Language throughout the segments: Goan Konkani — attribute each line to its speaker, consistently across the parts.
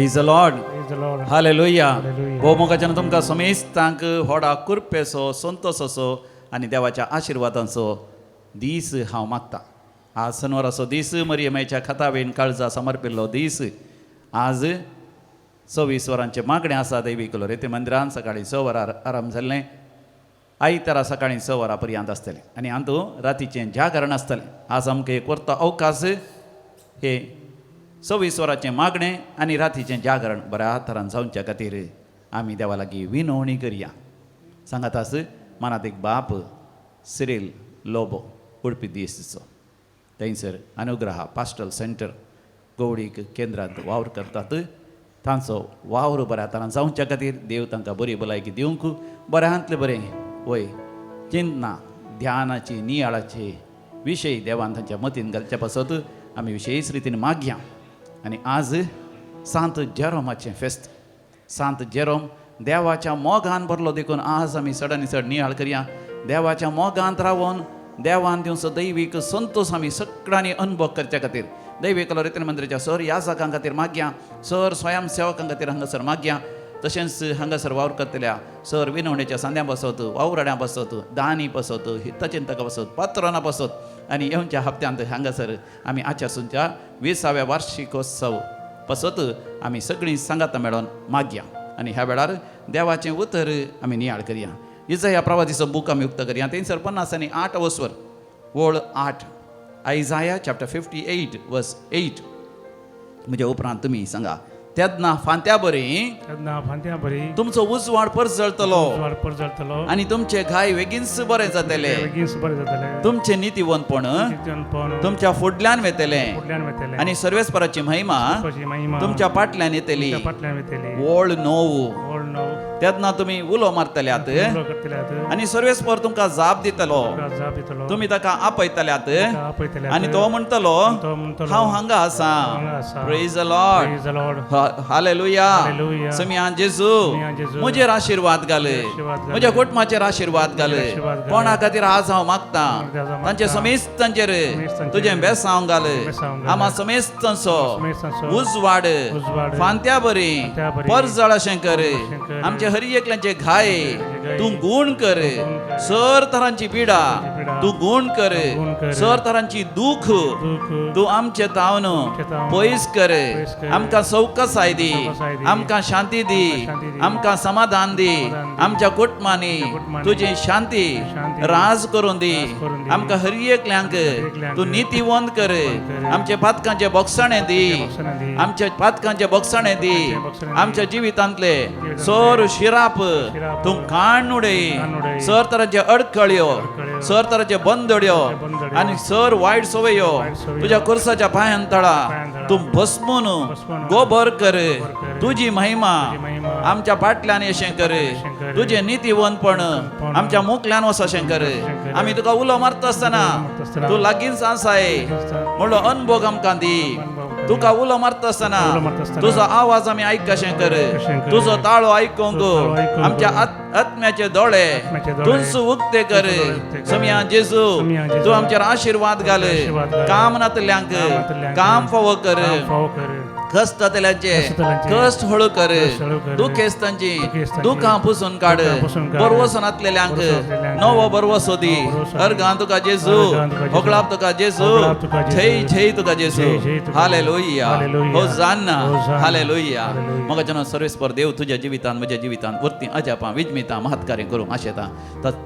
Speaker 1: Praise the Lord.
Speaker 2: Praise the Lord.
Speaker 1: Hallelujah.
Speaker 2: Hallelujah.
Speaker 1: भोवमोगाच्यान तुमकां समेस्तांक व्हडा कृपेचो संतोसाचो आनी देवाच्या आशिर्वादांचो दीस हांव मागता. आज सनवाराचो दीस, मरियमायच्या खातावेन काळजा समर्पिल्लो दीस. आज 24 वरांचें मागणें आसा देवी कुलोरेती मंदिरान. सकाळीं 6 वरार आरंभ जाल्लें, आयतारा सकाळीं 6 वरां पर्यंत आसतलें आनी अंदू रातीचें जागरण आसतलें. आज आमकां एक वर्त अवकाश हे 24 वरांचें मागणें आनी रातीचें जागरण बऱ्या तरान जावच्या खातीर आमी देवा लागीं विनवणी करया. सांगात आस मनात एक बाप सिरील लोबो उडपी दीसचो थंयसर अनुग्रहा पास्टल सेंटर गोवडीक केंद्रांत वावर करतात. तांचो वावर बऱ्या तरान जावच्या खातीर देव तांकां बरी भलायकी दिवंक बऱ्यांतलें बरें वय चिंतना ध्यानाची नियाळाची विशय देवान तांच्या मतीन घालच्या पासत आमी विशेश रितीन मागया. आनी आज सांत जेरोमाचें फेस्त. सांत जेरोम देवाच्या मोगान भरलो देखून आज आमी चड आनी चड नियाळ करया. देवाच्या मोगांत रावन देवान दिवचो दैवीक संतोश आमी सगळ्यांनी अनुभव करच्या खातीर दैवीक कलोरेतन मंदिराच्या सर याजकां खातीर मागया, सर स्वयंसेवकां खातीर हांगासर मागया, तशेंच हांगासर वावर करतल्या सर विनवणेच्या सांद्यां बसत, वावराड्यां बसत, दानी बसत, हितचिंतकां बसत, पात्रां बसत आनी येवच्या हप्त्यांत हांगासर आमी आचारसूनच्या 20व्या वार्षिकोत्सव पसत आमी सगळीं सांगातां मेळोन मागया. आनी ह्या वेळार देवाचें उतर आमी नियाळ करया. इजया प्रवादीचो बूक आमी उक्त करया. 358 वस्वर वळ 8, आयजाया चॅप्टर 58 वर्स 8. म्हज्या उपरांत तुमी सांगा, तेन्ना फांत्या बरी तुमचो उजवाड परजळतलो आनी तुमचे घाय वेगींच बरे जातले, तुमचे नितीवंतपण तुमच्या फुडल्यान वेतले आनी सर्वेस्पराची महिमा तुमच्या फाटल्यान येतली. वळ 9, तेन्ना तुमी उलो मारतल्यात आनी सर्वेस्पर तुमकां जाप दितलो, तुमी ताका आपयतल्यात आनी तो म्हणटलो हांव हांगा आसा. Praise the Lord. Hallelujah. समियान जेजू म्हजेर आशिर्वाद घाले, म्हज्या कुटुंबाचेर आशिर्वाद घाले. कोणा खातीर आज हांव मागता तांचे समेस्तांचेर तुजें बेसांव घाले. आमा समेस्तांचो उजवाड फांत्या बरी परजळ अशें कर. आमचे हर एकल्याचे घाय तूं गूण कर, सर तरांची पिडा तूं गूण कर, सर तरांची दूख तूं आमचे तावन पयस कर. आमकां सवकसाय दी, आमकां शांती दी, आमकां समाधान दी. आमच्या कुटुंबांनी तुजी शांती राज करून दी. आमकां हर एकल्यांक तूं नितीवंत कर. आमच्या पातकांचे बोगसाणे दी, आमच्या पातकांचे बोगसाणे दी. आमच्या जिवितांतले सर शिराप तूं काण उडय, सर तरांचे अडखळ्यो, सर तरांचे बंदड्यो आनी सर वायट सवयो तुज्या कुर्साच्या पांयान तळा तूं भस्मून गोबर कर. तुजी महिमा आमच्या फाटल्यान अशें कर, तुजें नितीवंतपण आमच्या मुखल्यान वच अशें कर. आमी तुका उलो मारता आसतना तूं लागींच आसाय म्हणलो अनभोग आमकां दी. तुका उलो मारता आसतना तुजो आवाज आमी आयक अशें कर, तुजो ताळो आयकूंक आमच्या आत्म्याचे दोळे तुंच उक्ते कर. समिया जेजू तूं आमचेर आशिर्वाद घाल. काम नातल्यांक काम फावो कर, कश्ट जातल्यांचे कश्ट हळू कर, दुखेस्तांची दुखां पुसून काड, बरवसो नातलेल्यांक नवो बरवसो दी. अर्गां तुका जेजू, होगळाप तुका जेजू, जय जय तुका जेजू. Hallelujah, होजान्ना, hallelujah. मगाच्यान सर्वेस्पर देव तुज्या जिवितान म्हज्या जिवितान वरती अजापां विजमितां महत्कार्य करूंक आशेता.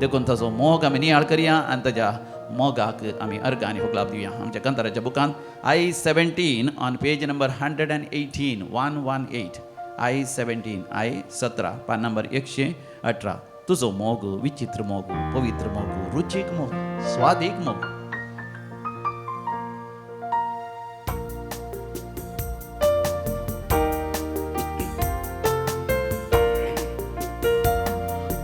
Speaker 1: देखून ताचो मोग आमी नियाळ करया आनी ताज्या मोगाक आमी अर्गां आनी होगळाप दिवया. आमच्या कंताराच्या बुकान I-17 on page number 118, 118, I-17, I-17, पान नंबर 118. तुजो मोग विचित्र मोग, पवित्र मोग, रुचीक मोग, स्वादीक मोग.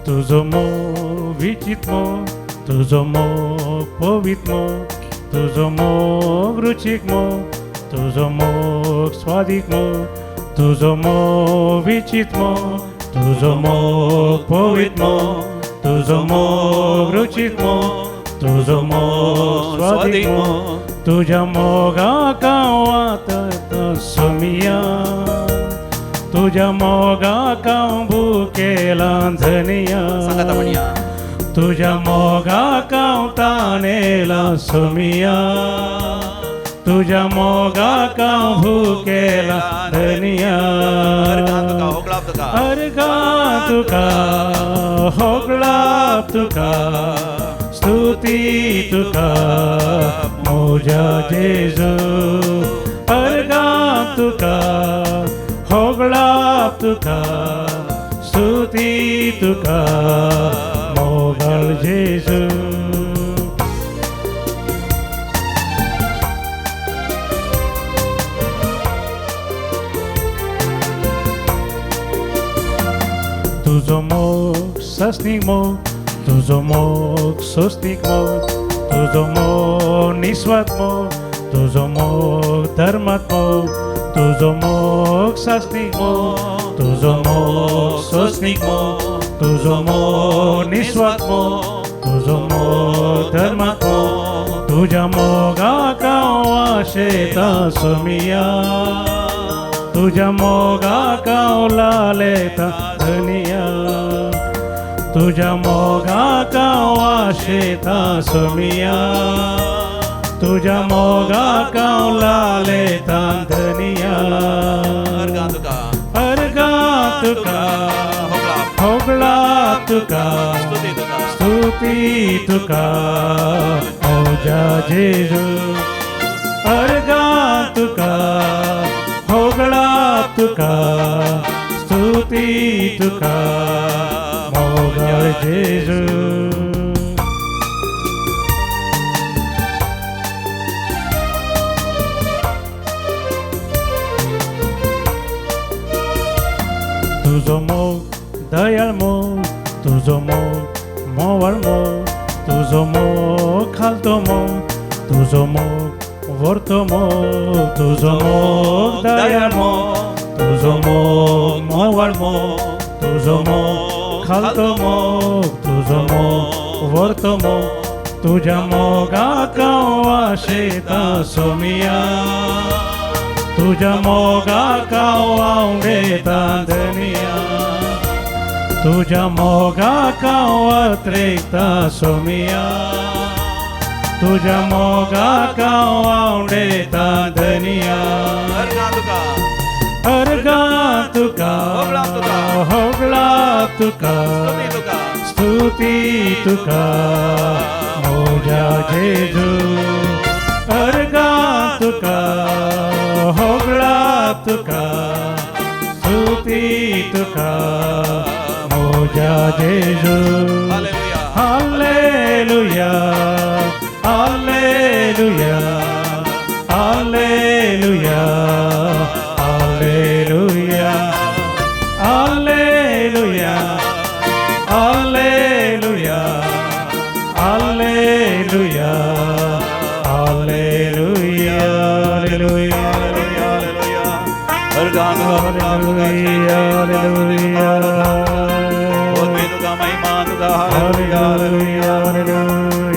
Speaker 2: तुजो मोग विचित्र मोग, तुजो मोग पवित्र मोग, तुजो मोग रुचीक मोग, तुजो मोग स्वादीक मोग, तुजो मोग विचित्र मोग, तुजो मोग पवित्र मोग, तुजो मोग रुचीक मोग, तुजो मोग स्वादीक मोग. तुज्या मोगाक हांव आतां सोमिया, तुज्या मोगाक हांव भुकेलां धनिया,
Speaker 1: सांगाता म्हणया.
Speaker 2: तुज्या मोगाक हांव ताणेलां सोमिया, तुज्या मोगाक हांव भुकेलां धनिया.
Speaker 3: अर्गां तुका होगळाप तुका,
Speaker 2: अर्गां तुका होगळाप तुका, स्तुती तुका म्हज्या जेजू. अर्गां तुका होगळाप तुका, स्तुती तुका मोगाळ जेजू. तुजो मोग सस्नीक मोग, तुजो मोग सोस्नीक मोग, तुजो मोग निस्वात मोग, तुजो मोग धर्मात मोग, तुजो मोग सासनीक मोग, तुजो मोग सोस्नीक मोग, तुजो मोग निस्वात मोग, तुजो मोग धर्मात मोग. तुज्या मोगाक हांव आशेतां सोमिया, तुज्या मोगाक हांव लालेतां धनिया, तुज्या मोगाक हांव आशेतां सोमिया, तुज्या मोगाक हांव लालेतां धनिया.
Speaker 3: अर्गां तुका,
Speaker 2: अर्गां तुका
Speaker 3: होगळाप,
Speaker 2: होगळाप तुका,
Speaker 3: स्तुती तुका,
Speaker 2: स्तुती तुका म्हज्या जेजू. अर्गां तुका होगळाप तुका, स्तुती तुका मोगाळ जेजू. तुजो मोग दयाळ मोग, तुजो मोग मोवाळ मोग, तुजो मोग खालतो मोग, तुजो मोग व्हरतो मोग, तुजो मोग दयाळ मोग, तुजो मोग मोवाळ मोग, तुजो मोग खालतो मोग, तुजो मोग व्हरतो मोग. तुज्या मोगाक हांव आशेतां सोमिया, तुज्या मोगाक हांव आंवडेतां धनिया, तुज्या मोगाक हांव अत्रेकतां सोमिया, तुज्या मोगाक हांव आंवडेतां धनिया.
Speaker 3: अर्गां तुका,
Speaker 2: अर्गां तुका
Speaker 3: होगळाप तुका,
Speaker 2: होगळाप तुका,
Speaker 3: स्तुती तुका,
Speaker 2: स्तुती तुका म्हज्या जेजू. अर्गां तुका होगळाप तुका, स्तुती तुका म्हज्या जेजू.
Speaker 3: Hallelujah,
Speaker 2: hallelujah, hallelujah, hallelujah, hallelujah, hallelujah, hallelujah, hallelujah, hallelujah, hallelujah,
Speaker 3: hallelujah. अर्गां तुका, होगळाप तुका,
Speaker 2: हालेलुया, हालेलुया,
Speaker 3: होतवे तुका, महिमा तुका. Hallelujah,
Speaker 2: hallelujah, hallelujah,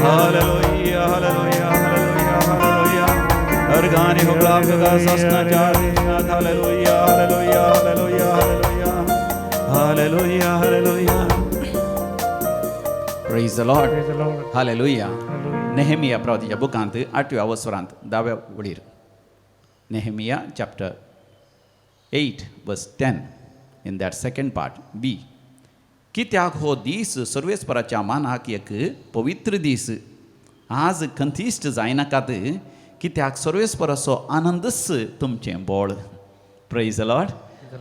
Speaker 3: hallelujah, hallelujah, hallelujah, hallelujah. अर्गांनी होगळाप तुका, ससनाचार hallelujah, hallelujah, hallelujah, hallelujah, hallelujah, hallelujah.
Speaker 1: Praise the Lord.
Speaker 2: Praise the Lord.
Speaker 1: Hallelujah. Nehemiah प्रवतीच्या बुकांत आठव्या वसरांत दाव्या वडीर, Nehemiah chapter 8 verse 10 in that second part B. कित्याक हो दीस सर्वेस्पराच्या मानाक एक पवित्र दीस, आज खंतिश्ट जायनाकात, कित्याक सर्वेस्पराचो आनंदच तुमचें बोळ. Praise the Lord.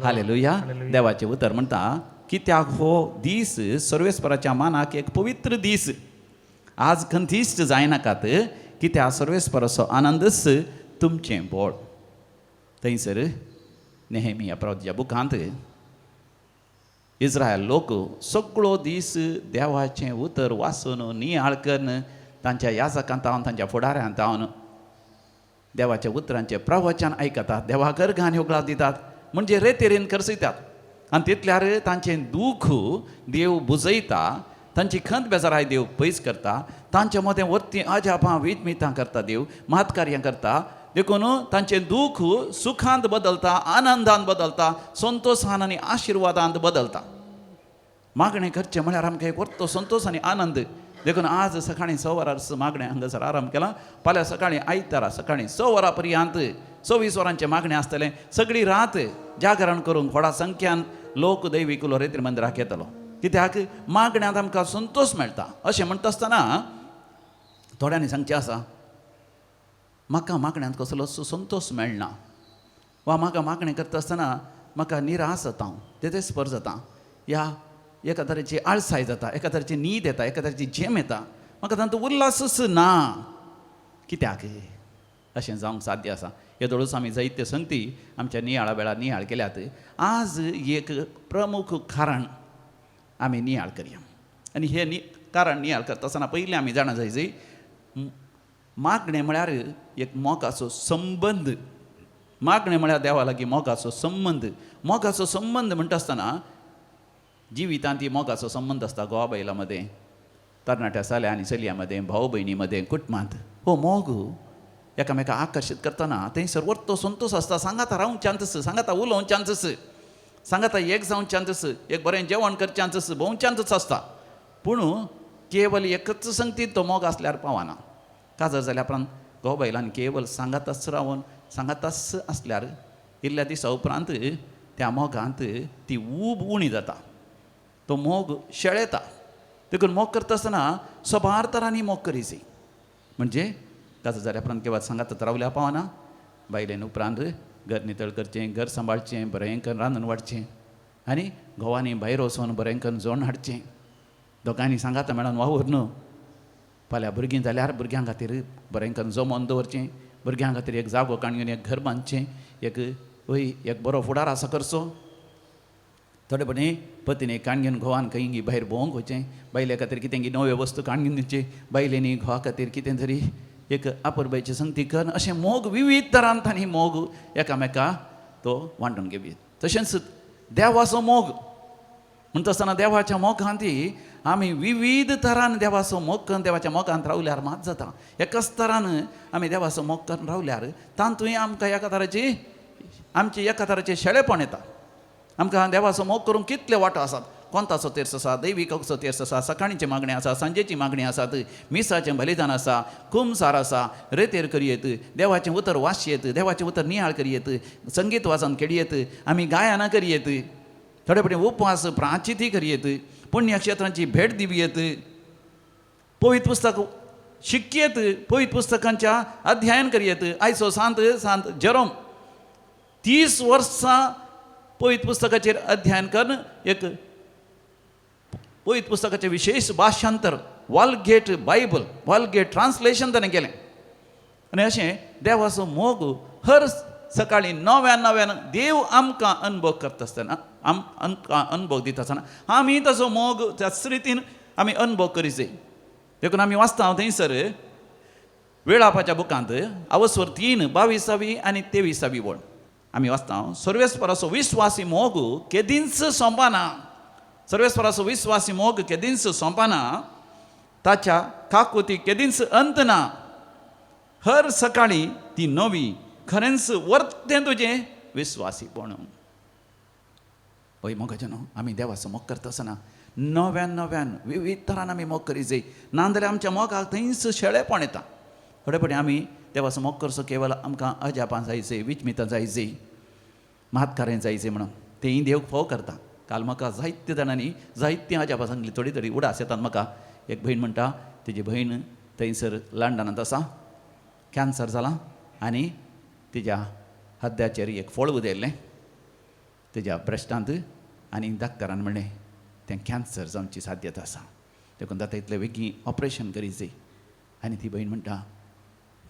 Speaker 1: Hallelujah. देवाचें उतर म्हणटा, कित्याक हो दीस सर्वेस्पराच्या मानाक एक पवित्र दीस, आज खंतिश्ट जायनाकात, कित्याक सर्वेस्पराचो आनंदच तुमचें बोळ. थंयसर नेहमिया प्रवतीच्या बुकांत इस्रायल लोक सगळो दीस देवाचें उतर वाचून नियाळ करून तांच्या याजकांत तावन तांच्या फुडाऱ्यांत तावन देवाच्या उतरांचें प्रवचन आयकतात, देवाक अर्गान होगळाप दितात, म्हणजे रेतेरेन करसयतात. आनी तितल्यार तांचें दूख देव बुजयता, तांची खंत बेजाराय देव पयस करता, तांच्या मदें वरती अजापां वितमितां करता, देव महत्कार्यां करता. देखून तांचें दूख सुखांत बदलता, आनंदांत बदलता, संतोशान आनी आशिर्वादांत बदलता. मागणें करचें म्हळ्यार आमकां एक व्हडलो संतोश आनी आनंद. देखून आज सकाळीं 6 वरां मागणें हांगासर आरंभ केलां. फाल्यां सकाळीं आयतारा सकाळीं 6 वरां पर्यंत 24 वरांचें मागणें आसतलें. सगळी रात जागरण करूंक व्हडा संख्यान लोक दैवीक लोरेत्री मंदिराक येतलो. कित्याक मागण्यांत आमकां संतोश मेळटा. अशें म्हणटा आसतना थोड्यांनी सांगचें आसा, म्हाका मागण्यांत कसलोच संतोश मेळना वा म्हाका मागणें करता आसतना म्हाका निराश जाता, हांव तेजेस्पर जाता, ह्या एका तरेची आळसाय जाता, एका तरेची न्हीद येता, एका तरेची झेम येता, म्हाका तांचो उल्हासच ना. कित्याक अशें जावंक साध्य आसा? येदोळूच आमी जायते संगती आमच्या नियाळा वेळार नियाळ केल्यात. आज एक प्रमुख कारण आमी नियाळ करया. आनी हें कारण नियाळ करता आसतना पयलीं आमी जाणा जाय जी मागणें म्हळ्यार एक मोगाचो संबंद. मागणें म्हळ्यार देवा लागीं मोगाचो संबंद. मोगाचो संबंद म्हणटा आसतना जिवितांत ती मोगाचो संबंद आसता घोवा बायलां मदें, तरणाट्या चल्या आनी चलयां मदें, भाव भयणी मदें, कुटुंबांत. हो मोग एकामेका आकर्शीत करतना थंयसर वर्तो संतोश आसता. सांगाता रावच्यानच, सांगाता उलोवच्यानच, सांगाता एक जावच्यानच, एक बरें जेवण करच्यानच, भोंवच्यानच आसता. पूण केवल एकच संगतीत तो मोग आसल्यार पावना. काजर जाल्या उपरांत घोव बायलान केवल सांगाताच रावन सांगाताच आसल्यार इल्ल्या दिसा उपरांत त्या मोगांत ती ऊब उणी जाता, तो मोग शेळेता. देखून मोग करता आसतना सबार तरांनी मोग करीची. म्हणजे काजर जाल्या उपरांत केवल सांगाताच रावल्या पावना, बायलेन उपरांत घर नितळ करचें, घर सांबाळचें, बरें करून रांदून वाडचें आनी घोवांनी भायर वचून बरें करून जेवण हाडचें. दोगांनी सांगाता मेळोन वावर न्हू. फाल्यां भुरगीं जाल्यार भुरग्यां खातीर बरें करून जमोवन दवरचें, भुरग्यां खातीर एक जागो काडून एक घर बांदचें, एक वय एक बरो फुडार आसा करचो. थोडे पणी पतीने काण घेवन घोवान खंय भायर भोंवंक वचचें, बायले खातीर कितें नव्यो वस्तू काण घेवन दिवचें, बायलेनी घोवा खातीर कितें तरी एक आपरबायची संगती कर. अशें मोग विवीध तरान तांणी मोग एकामेका तो वांटून घेवया. तशेंच देवाचो मोग म्हणटा आसतना देवाच्या मोगांत आमी विवीध तरान देवाचो मोग करून देवाच्या मोगांत रावल्यार मात जाता. एकाच तरान आमी देवाचो मोग करून रावल्यार तातूंय आमकां एका तराची आमची एका तराचें शेळेपण येता. आमकां देवाचो मोग करूंक कितले वांटो आसात. कोंताचो तेर्स आसा, दैविकाचो तेर्स आसा, सकाळींची मागणी आसा, सांजेची मागणी आसात, मिसाचें बलिदान आसा, कुमसार आसा, रेतेर करयेत, देवाचें उतर वाचयेत, देवाचें उतर नियाळ करयेत, संगीत वाचन खेळयेत, आमी गायनां करयेत, थोडे फावटी उपवास प्राचिती करयेत, पुण्यक्षेत्रांची भेट दिवयेत, पवित्र पुस्तक शिकयेत, पवित्र पुस्तकांच्या अध्ययन करयेत. आयचो सांत सांत जेरोम 30 वर्सां पवित्र पुस्तकाचेर अध्ययन करून एक पवित्र पुस्तकाचें विशेश भाशांतर वॉलगेट बायबल, वॉलगेट ट्रान्सलेशन ताणें केलें. आनी अशें देवाचो मोग हर सकाळीं नव्यान नव्यान देव आमकां अनुभव करता आसतना, आमकां अनुभव दिता आसतना आमी ताचो मोग त्याच रितीन आमी अनुभव करीचे. देखून आमी वाचता थंयसर वेळापाच्या बुकांत अवस्वर 3 22वी आनी 23वी वळ आमी वाचता, सर्वेस्पराचो विस्वासी मोग केदींच सोंपना, सर्वेस्पराचो विस्वासी मोग केदींच सोंपना, ताच्या काकुती केदींच अंत ना. हर सकाळीं ती नवी खरेंच वर्तें तुजें विस्वासीपण. हय मोगाचें न्हू, आमी देवाचो मोग करता आसतना नव्यान नव्यान विवीध तरान आमी मोग करी जाय, नाजाल्यार आमच्या मोगाक थंयच शेळेपण येता. थोडे फावटी आमी देवाचो मोग करचो केवल आमकां अजापां जायचे, विचमितां जायचे, म्हातकारें जायचे म्हणून तेंय देव फोव करता. काल म्हाका जायते जाणांनी जायतीं अजापां सांगली, थोडी थोडी उडास येतात म्हाका. एक भयण म्हणटा तिजी भयण थंयसर लंडनांत आसा, कॅन्सर जाला आनी तिज्या हद्द्याचेर एक फळ उदयल्लें तिज्या ब्रेस्टांत, आनी डॉक्टरान म्हणलें तें कॅन्सर जावची साध्यता आसा, देखून जाता इतले बेगीन ऑपरेशन करी जाय. आनी ती भयण म्हणटा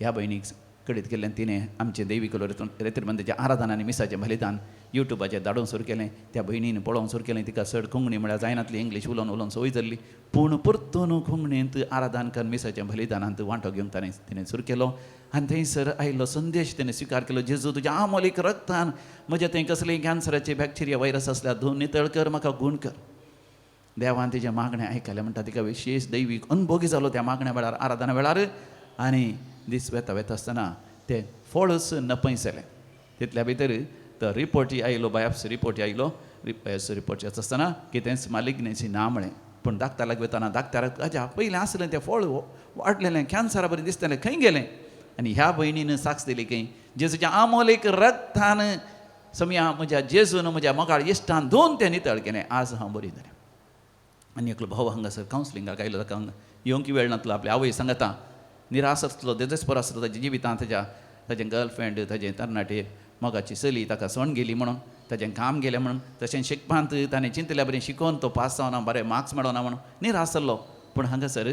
Speaker 1: ह्या भयणीक कडेन केल्ल्यान तिणें आमचें दैवीक रेतिरबंदाचें आराधन आनी मिसाचें बलिदान युट्यूबाचेर धाडूंक सुरू केलें. त्या भयणीन पळोवंक सुरू केलें. तिका चड कोंकणी म्हळ्यार जायनातली, इंग्लीश उलोवन उलोवन संवय जाल्ली, पूण परतून कोंकणींत आराधन करून मिसाच्या बलिदानांत वांटो घेवंक ताणें तिणें सुरू केलो. आनी थंयसर आयिल्लो संदेश तिणें स्विकार केलो, जेजू तुज्या आमोलीक रक्तान म्हज्या थंय कसलेय कॅन्सराचे बॅक्टेरिया व्हायरस आसल्यार धुवन नितळ कर, म्हाका गूण कर. देवान तिजें मागणें आयकलें. म्हणटा तिका विशेश दैवीक अनुभोगी जालो त्या मागण्या वेळार, आराधना वेळार. आनी दीस वेता वेता आसतना तें फळच नपयसलें. तितल्या भितर तो रिपोर्ट आयलो, बायोप्सी रिपोर्ट आयलो. बायोप्सी रिपोर्ट येता आसतना कितेंच मालिग्नन्सी ना म्हळें. पूण डाक्टराक लागीं वतना डाक्टराक अजाप, पयलें आसलें तें फळ वाडलेलें, कॅन्सरा बरें दिसतालें, खंय गेलें? आनी ह्या भयणीन साक्ष दिली खंय जेजूच्या आमोल एक रक्तान समया म्हज्या जेजून म्हज्या मोगाळ इश्टान दोन तें नितळ केलें, आज हांव बरी जालें. आनी एकलो भाव हांगासर कावन्सिलिंगाक आयलो, ताका हांगा येवंक वेळ नासलो, आपल्या आवय सांगता निराश आसलो, देदेस्पर आसलो ताच्या जिवितांत. ताजें गर्लफ्रेंड, ताजें तरणाटे मोगाची चली ताका सोण गेली म्हणून, ताजें काम गेलें म्हणून, तशें शिकपांत ताणें चिंतल्या बरें शिकोवन तो पास जावना, बरें मार्क्स मेळना म्हणून निराश जाल्लो. पूण हांगासर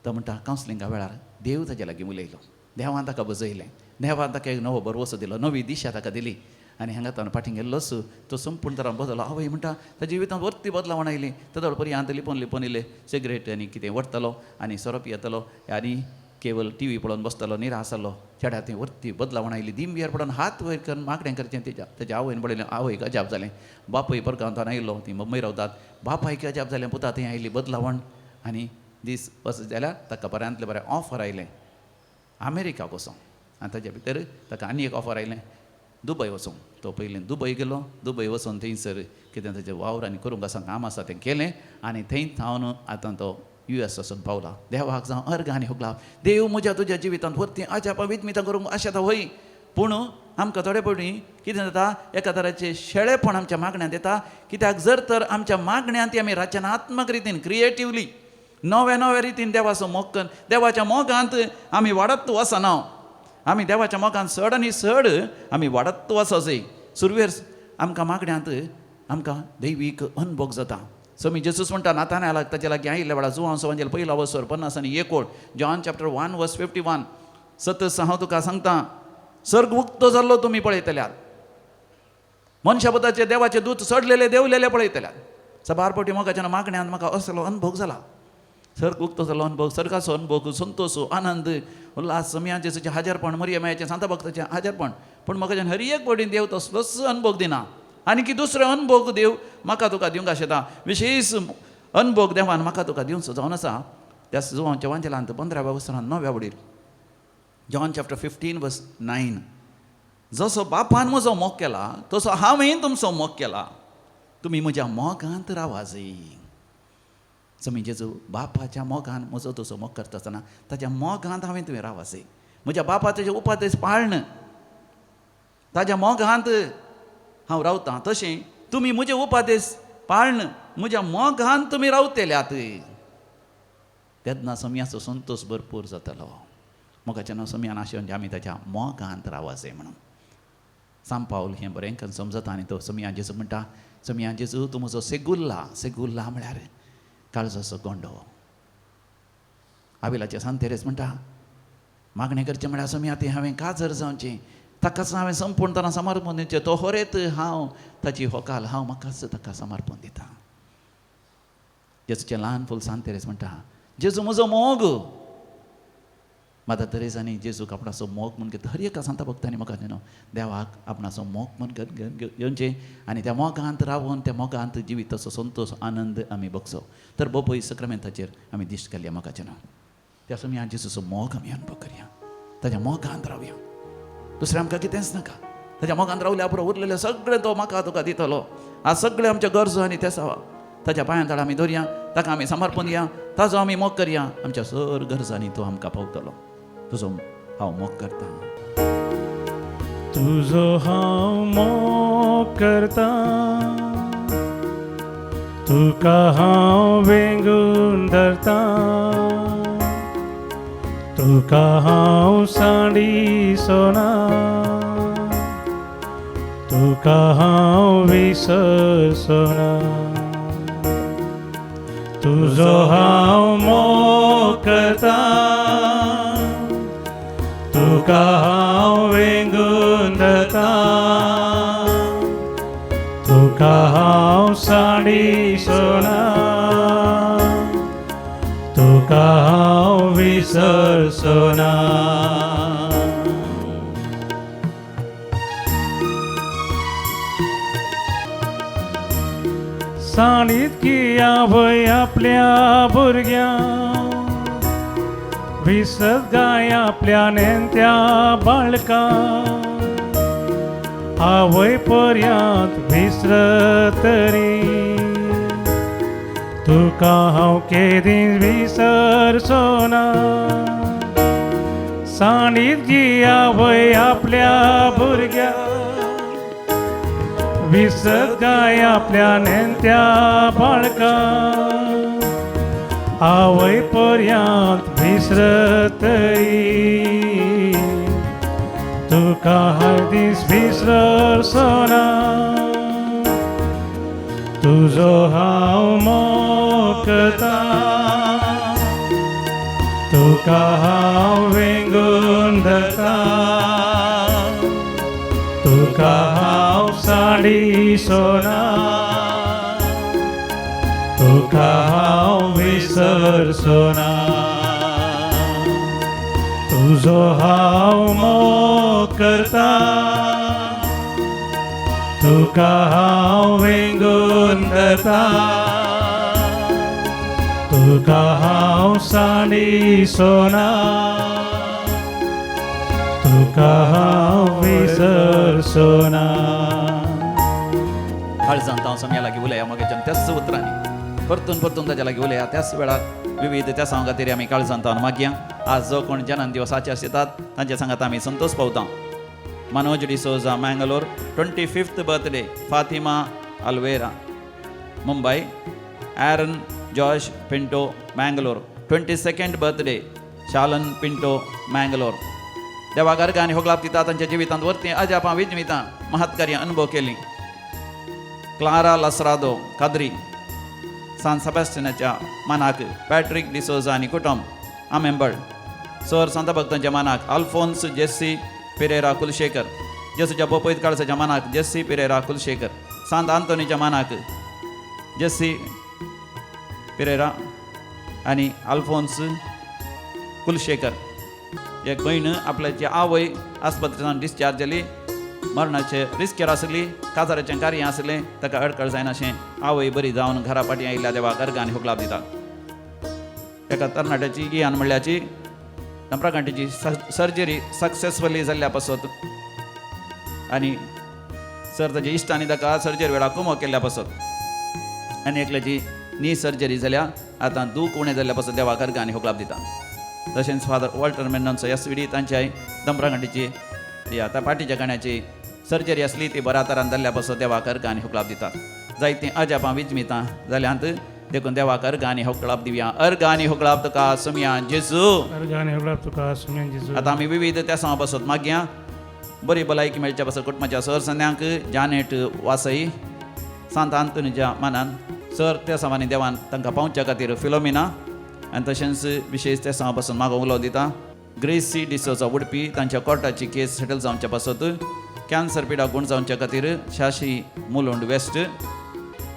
Speaker 1: तो म्हणटा कावन्सिलिंगा वेळार देव ताजे लागीं उलयलो, देवान ताका बजयलें, देवान ताका एक नवो भरवसो दिलो, नवी दिशा ताका दिली. आनी हांगा ताणें फाटीं गेल्लोच तो संपूर्ण तरान बदलो. आवय म्हणटा ताच्या जिवितांत वरती बदलावण आयली. तेदोळ पर्यंत लिपोवन लिपोवन इल्लें सिगरेट आनी कितें ओडटालो आनी सोरो पियेतालो आनी केवल टी व्ही पळोवन बसतालो, निराश जाल्लो. चेड्या थंय वरती बदलावण आयली. दिंबेर पडोन हात वयर करून मागणें करचें तेज्या तेज्या आवयन पळयलें, आवयक अजाप जालें. बापूय परगांवांत आयिल्लो, ती मुंबय रावतात. बापायक अजाप जालें, पुता थंय आयली बदलावण. आनी दीस वचत जाल्यार ताका बऱ्यांतलें बरें ऑफर आयलें अमेरिकाक वचोंक. आनी ताज्या भितर ताका आनी एक ऑफर आयलें दुबय वचोंक. तो पयलीं दुबय गेलो. दुबय वचोन थंयसर कितें ताजें वावर आनी करूंक आसा काम आसा तें केलें आनी थंय थावन आतां तो यू एस वचून पावला. देवाक जावं अर्घ आनी हुगला. देव म्हज्या तुज्या जिवितांत वरती अजापां विज्मितां करूंक आशेता वय. पूण आमकां थोडे फावटी कितें जाता, एका तराचें शेळेपण आमच्या मागण्यांत येता. कित्याक जर तर आमच्या मागण्यांत आमी रचनात्मक रितीन क्रिएटिवली नव्या नव्या रितीन देवाचो मोग करून देवाच्या मोगांत आमी वाडत वचना, आमी देवाच्या मोगांत चड आनी चड आमी वाडत वचो. सुरवेर आमकां मागण्यांत आमकां दैवीक अनभोग जाता. समी जेजूस म्हणटा नातानायलाक ताच्या लागीं आयिल्ल्या वेळार, जुवांव सुवांजेल पयलो वसर 51, John chapter 1 verse 51, सतस हांव तुका सांगता, सर्ग उक्तो जाल्लो तुमी पळयतल्यात, मनशापताचे देवाचे दूत चडलेले देवलेले पळयतल्यात. सबार फावटी मोगाच्या मागण्यांत म्हाका असलो अनुभव जाला, सर्ग उक्तो जाल्लो अनुभव, सर्गाचो अनुभव, संतोष, आनंद, उल्हास, समया जेजूचें हाजरपण, मरिया मायाचें सांता भक्ताचें हाजरपण. पूण म्हाका हर एक फावटी देव तसलोच अनुभव दिना. आनी की दुसरो अनुभव देव म्हाका तुका दिवंक आशेता, विशेष अनुभव देवान म्हाका तुका दिवचो जावन आसा. त्या जुवांच्या वांजेलांत 15व्या वसरान 9व्या वडीर, जॉन चॅप्टर 15 वर्स 9, जसो बापान म्हजो मोग केला तसो हांवें तुमचो मोग केला, तुमी म्हज्या मोगांत रावाजय. समी जेजू बापाच्या मोगान म्हजो तुजो मोग करता आसतना ताच्या मोगांत हांवें तुवें रावाजय. म्हज्या बापाचे उपादेश पाळण ताज्या मोगांत हांव रावतां, तशें तुमी म्हजे उपादेश पाळण म्हज्या मोगांत तुमी रावतल्यात. तेन्ना समयाचो संतोश भरपूर जातलो. मोगाच्या नांव समयान आशेवन आमी ताच्या मोगांत रावाजय म्हणून सांत पावल हें बरें करून समजता. आनी तो समया जेजू म्हणटा, समया जेजू तूं म्हजो सेगुल्ला. सेगुल्ला म्हळ्यार काळजाचो गोंडो. आविलाचे सांत तेरेज म्हणटा, मागणें करचें म्हळ्यार समया तें हांवें काजर जावचें, ताकाच हांवें संपूर्ण समर्पण दिवचें, तो होरेत हांव ताची होकाल हांव म्हाकाच ताका समर्पण दिता. जेजूचें ल्हान फूल सांत तेरेज म्हणटा, जेजू म्हजो मोग. माता तेरेज आनी जेजूक आपणाचो मोग म्हूण घेता. हर एका सांता भक्तांनी म्हाका न्हू देवाक आपणाचो मोग म्हूण घेवचें आनी त्या मोगांत रावन त्या मोगांत जिविताचो संतोश आनंद आमी बगचो. तर बोपय सक्रामेंताचेर आमी दिश्ट घालया मोगाचें नांव. त्या समया जेजूचो मोग आमी अनुभव करया, ताच्या मोगांत रावया, दुसरें आमकां कितेंच नाका. ताच्या मोगांत रावल्या पुरो, उरलेलें सगळें तो म्हाका तुका दितलो. आज सगळें आमच्या गरजो आनी ते सवा ताच्या पांयां तळा आमी धरया, ताका आमी समर्पण दिया, ताजो आमी मोग करया. आमच्या सर गरजांनी तो आमकां पावतलो. तुजो हांव मोग करता,
Speaker 2: तुजो हांव मोग करता, तुका हांव वेंगून धरता, तुका हांव सांडिसोना, तुका हांव विसरसोना. तुजो हांव मोग करता, तुका हांव वेंगून धरता, तुका हांव सांडिसोना, तुका हांव विसरसोना. सांडीत की आवय आपल्या भुरग्यांक विसत गाय आपल्या नेणत्या बाळका आवय पर्यांत विसरत तरी तुका हांव केदींच विसरचो ना सांडीत गी आवय आपल्या भुरग्या विसत गाय आपल्या नेणत्या बाळका आवय पर्यांत विसरत तरी तुका हर दीस विसरचो ना तुजो हांव मोग करता तुका हांव वेंगून धरता तुका हांव साडिसोना तुका हांव विसरचोना तुजो हांव मोग करता तुका हांव वेंगून धरता तुका हांव साडिसोना तुका हांव विसरचोना.
Speaker 1: काळजांत हांव सम्या लागीं उलया मगेच्यान त्याच उतरांनी परतून परतून ताच्या लागीं उलया. त्याच वेळार विविध त्या सांगा खातीर आमी काळजांत हांव मागया. आज जो कोण जन्म दिवसाचे आसतात तांच्या सांगात आमी संतोष पावता. Manoj D'Souza Mangalore 25th birthday, Fatima Alvera Mumbai, Aaron Josh Pinto Mangalore 22nd birthday, Shalan Pinto Mangalore. देवा गर्ग आनी होगलाप दिता तांच्या जिवितांत वरती अजापां विजमितां महत्कार्य अनुभव केली. क्लारा लसरादो काद्री सान सेबास्टिनाच्या मानाक, पॅट्रीक डिसोजा आनी कुटुंब आमेंबळ सर संत भक्तांच्या मानाक, अल्फोन्स जेस्सी पिरेरा कुलशेखर जेसूच्या बोपयत काळसाच्या मानाक, जेस्सी पिरेरा कुलशेखर सांत आंतोनीच्या मानाक, जेस्सी पिरेरा आनी अल्फोन्स कुलशेखर. एक भयण आपल्याची आवय आस्पत्रेंतल्यान डिस्चार्ज जाली, मरणाचे रिस्केर आसली, काजाराचें कार्य आसलें, ताका अडकळ जायनाशें आवय बरी जावन घरा फाटीं आयिल्ल्या देवाक अर्गां आनी हुकलाप दिता. एका तरणाट्याची गियान म्हणल्याची नम्राकांटीची सर्जरी सक्सेसफुली जाल्ल्या पासत आनी सर ताच्या इश्टांनी ताका सर्जरी वेळार कुमो केल्ल्या पासत आनी एकल्याची नी सर्जरी जाल्या आतां दूख उणें जाल्ल्या पासत देवाक अर्गां आनी हुकलाप दिता. तशेंच फादर वॉल्टर मेननचो एस वी डी तांच्याय दमराघांटीची ती आतां पाटीच्या गाण्याची सर्जरी आसली ती बऱ्या तरान जाल्ल्या पासत देवाक अर्गां आनी हुकलाप दितात. जायतीं अजापां विजमितां जाल्यांत देखून देवाक अर्गां आनी होकळाप दिवया. अर्गां आनी होकळाप तुका सुमया जेजू.
Speaker 2: अर्गां आनी होगळाप तुका सुमयान जेजू.
Speaker 1: आतां आमी विविध त्या सांवा पासत मागया. बरी भलायकी मेळच्या पासत कुटुंबाच्या सर संद्यांक जानेट वासई सांत आंतोनीच्या मानान सर त्या सामांनी देवान तांकां पावच्या खातीर फिलोमिना आनी तशेंच विशेश त्या सांवा पासून मागो उलो दिता. ग्रेसी डिसोजा उडपी तांच्या कोर्टाची केस सेटल जावच्या पासत, कॅन्सर पिडा गूण जावच्या खातीर शाशी मुलुंड वेस्ट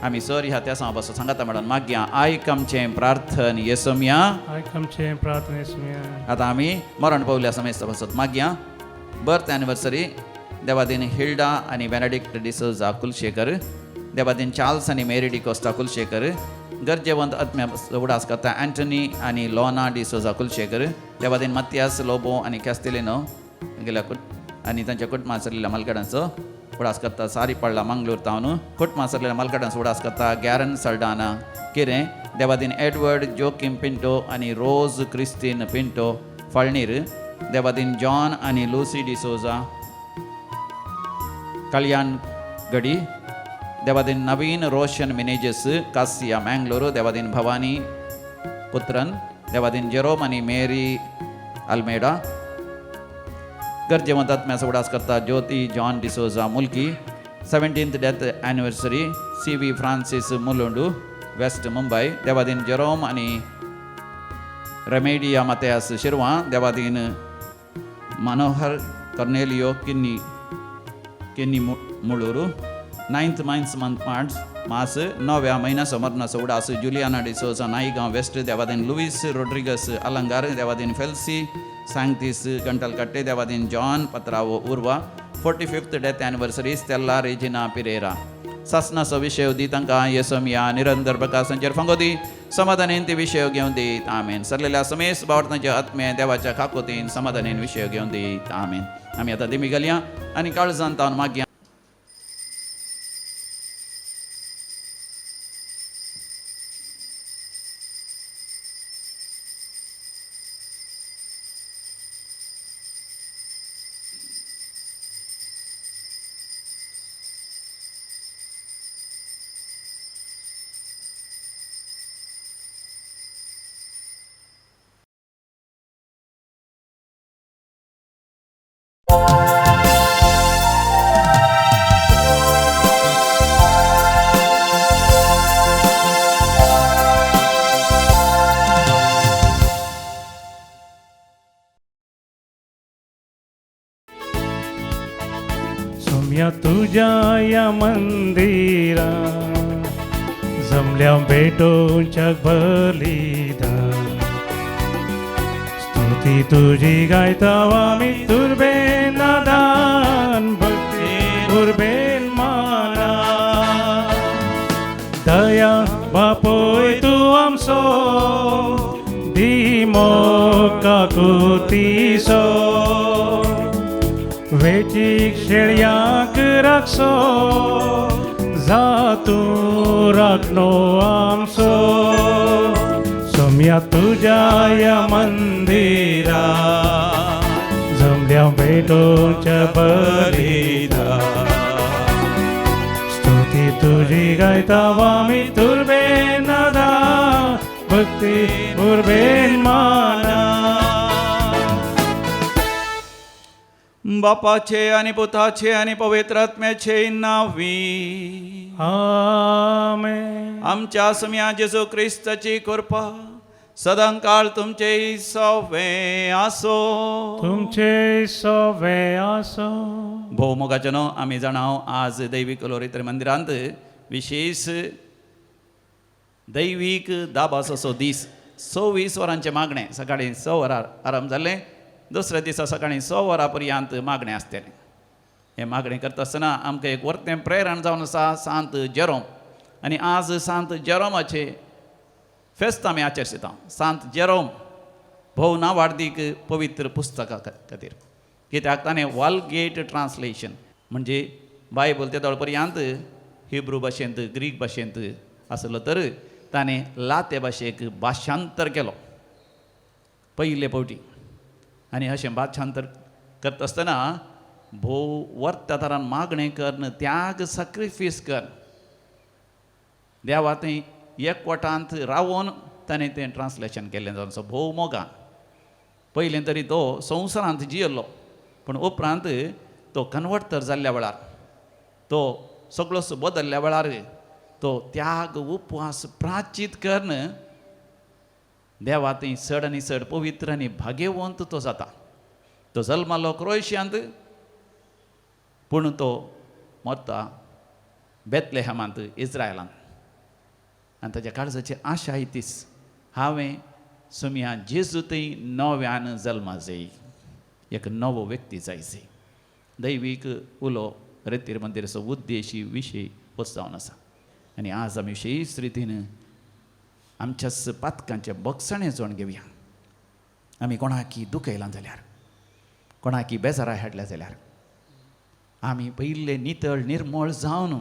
Speaker 1: आमी सर ह्या त्या सांवा पासून सांगाता मॅडम मागया. आयक आमचें प्रार्थन येसोमया.
Speaker 2: आयक आमचें प्रार्थने सुमया.
Speaker 1: आतां आमी मरण पावल्या समेस्त पासत मागया. बर्थ एनिवर्सरी देवादीन हिल्डा आनी बेनेडिक्ट डिसोजा कुलशेखर, देवादीन चार्ल्स आनी मेरी डिकोस्टा कुलशेखर, गरजेवंत आत्म्या उडास करता अँटनी आनी लोना डिसोजा कुलशेखर, देवादीन मत्यास लोबो आनी कॅस्तेलिनो गेल्या आनी तांच्या कुटुंबां सरलेल्या मालकाडांचो उडास करता सारी पडला मंगळूर तावन कुटुंबां सरलेल्या मालकाडांचो उडास करता गॅरन सल्डाना किरें, देवादीन एडवर्ड जोकीम पिंटो आनी रोज क्रिस्तीन पिंटो फळणीर, देवादीन जॉन आनी लुसी डिसोजा कल्याण गडी, देवादीन नवीन रोशन मिनेजस कासिया मँगलोर, देवादीन भवानी पुत्रन, देवादीन जेरोम आनी मेरी अल्मेडा. गरजेवंत आत्म्याचो उडास करता Jyoti John D'Souza Mulki, 17th death anniversary C V Francis Mulund west Mumbai, देवादीन जेरोम आनी रेमेडिया मत्यास शिरवां, देवादीन मनोहर कर्नेलियो किन्नी केन्नी मुळूर, नायन्थ मायन्स मंथ मार्च मास णव्या म्हयन्या समरनाचो उडास जुलियाना डिसोजा नायगांव वेस्ट, देवादीन लुईस रोड्रिगस अलंगार, देवादीन फेल्सी सांगतीस गंटलकट्टे, देवादीन John Patrao Urva, 45th death anniversary Stella Regina Pereira. सासनाचो विशय दी तांकां येसम या निरंतर प्रकाशांचेर फांगो दी समाधानेन ते विशय घेवन दीत आमेन. सरलेल्या समेस बावडतांच्या आत्मे देवाच्या काकोतीन समाधानेन विशय घेवन दीत आमेन. आमी आतां दिमी घालया आनी काळजान तावन मागया.
Speaker 2: सोम्या तुझ्या या मंदिरा जमल्या भेटोच्या बलिदान स्तुती तुझी गायता आमी तुर्बेन नादान भक्ती उर्बेन माना दया बापोय तूं आमचो दी मोग काकुतीचो वेचीक शेळयांक राखसो जा तूं राखणो आमचो सोम्या तुज्या ह्या मंदिरा जमल्या भेटोच्या बलिदान स्तुती तुझी गायता आमी तुर्बेन नादा भक्ती उर्बेन माना.
Speaker 1: बापाचे आनी पुताचे आनी पवित्र आत्म्याचे नांवी
Speaker 2: आमेन.
Speaker 1: आमच्या सम्या जेजू क्रिस्ताची कृपा सदांकाळ तुमचे सवे आसो.
Speaker 2: तुमचे सवे आसो.
Speaker 1: भोव मोगाचे न्हू आमी जाणा आज दैवीक लोरेत्र मंदिरांत विशेष दैवीक दाबासो दीस 26 वरांचें मागणें सकाळीं 6 वरां आरंभ जालें. दुसऱ्या दिसा सकाळीं 6 वरां पर्यंत मागणें आसतलें. हें मागणें करता आसतना आमकां एक वर्तें प्रेरण जावन आसा सांत जेरोम आनी आज सांत जेरोमाचें फेस्त आमी आचरता. सांत जेरोम भोव नावाडदीक पवित्र पुस्तका खातीर कित्याक ताणें वालगेट ट्रान्सलेशन म्हणजे बायबल ते दोळ पर्यंत हिब्रू भाशेंत ग्रीक भाशेंत आसलो तर ताणें लाते भाशेक भाशांतर केलो पयले फावटी. आनी अशें भाशांतर करता आसतना भोव वर्त्या तरान मागणें करून त्याग सॅक्रिफीस कर देवा थंय एकवटांत रावोन ताणें तें ट्रान्सलेशन केल्लें जावन आसा भोव मोगान. पयलें तरी तो संवसारांत जियेल्लो पूण उपरांत तो कन्वर्ट तर जाल्ल्या वेळार तो सगळोच बदल्ल्या वेळार तो त्याग उपवास प्राचीत करून देवा थंय चड आनी चड पवित्र आनी भाग्यवंत तो जाता. तो जल्मालो क्रोएशियांत पूण तो मरता बेतलेहमांत इस्रायलांत. आनी ताच्या काळजाची आशा तीच हांवें सुमया जेजू थंय नव्यान जल्मा जाय एक नवो व्यक्ती जाय जाय. दैवीक उलो रेतीर मंदिराचो उद्देशी विशय होच जावन आसा. आनी आज आमी विशेश रितीन आमच्याच पातकांचें बगसणें जोण घेवया. आमी कोणाकी दुखयलां जाल्यार कोणाकी बेजारा हाडल्या जाल्यार आमी पयले नितळ निर्मळ जावन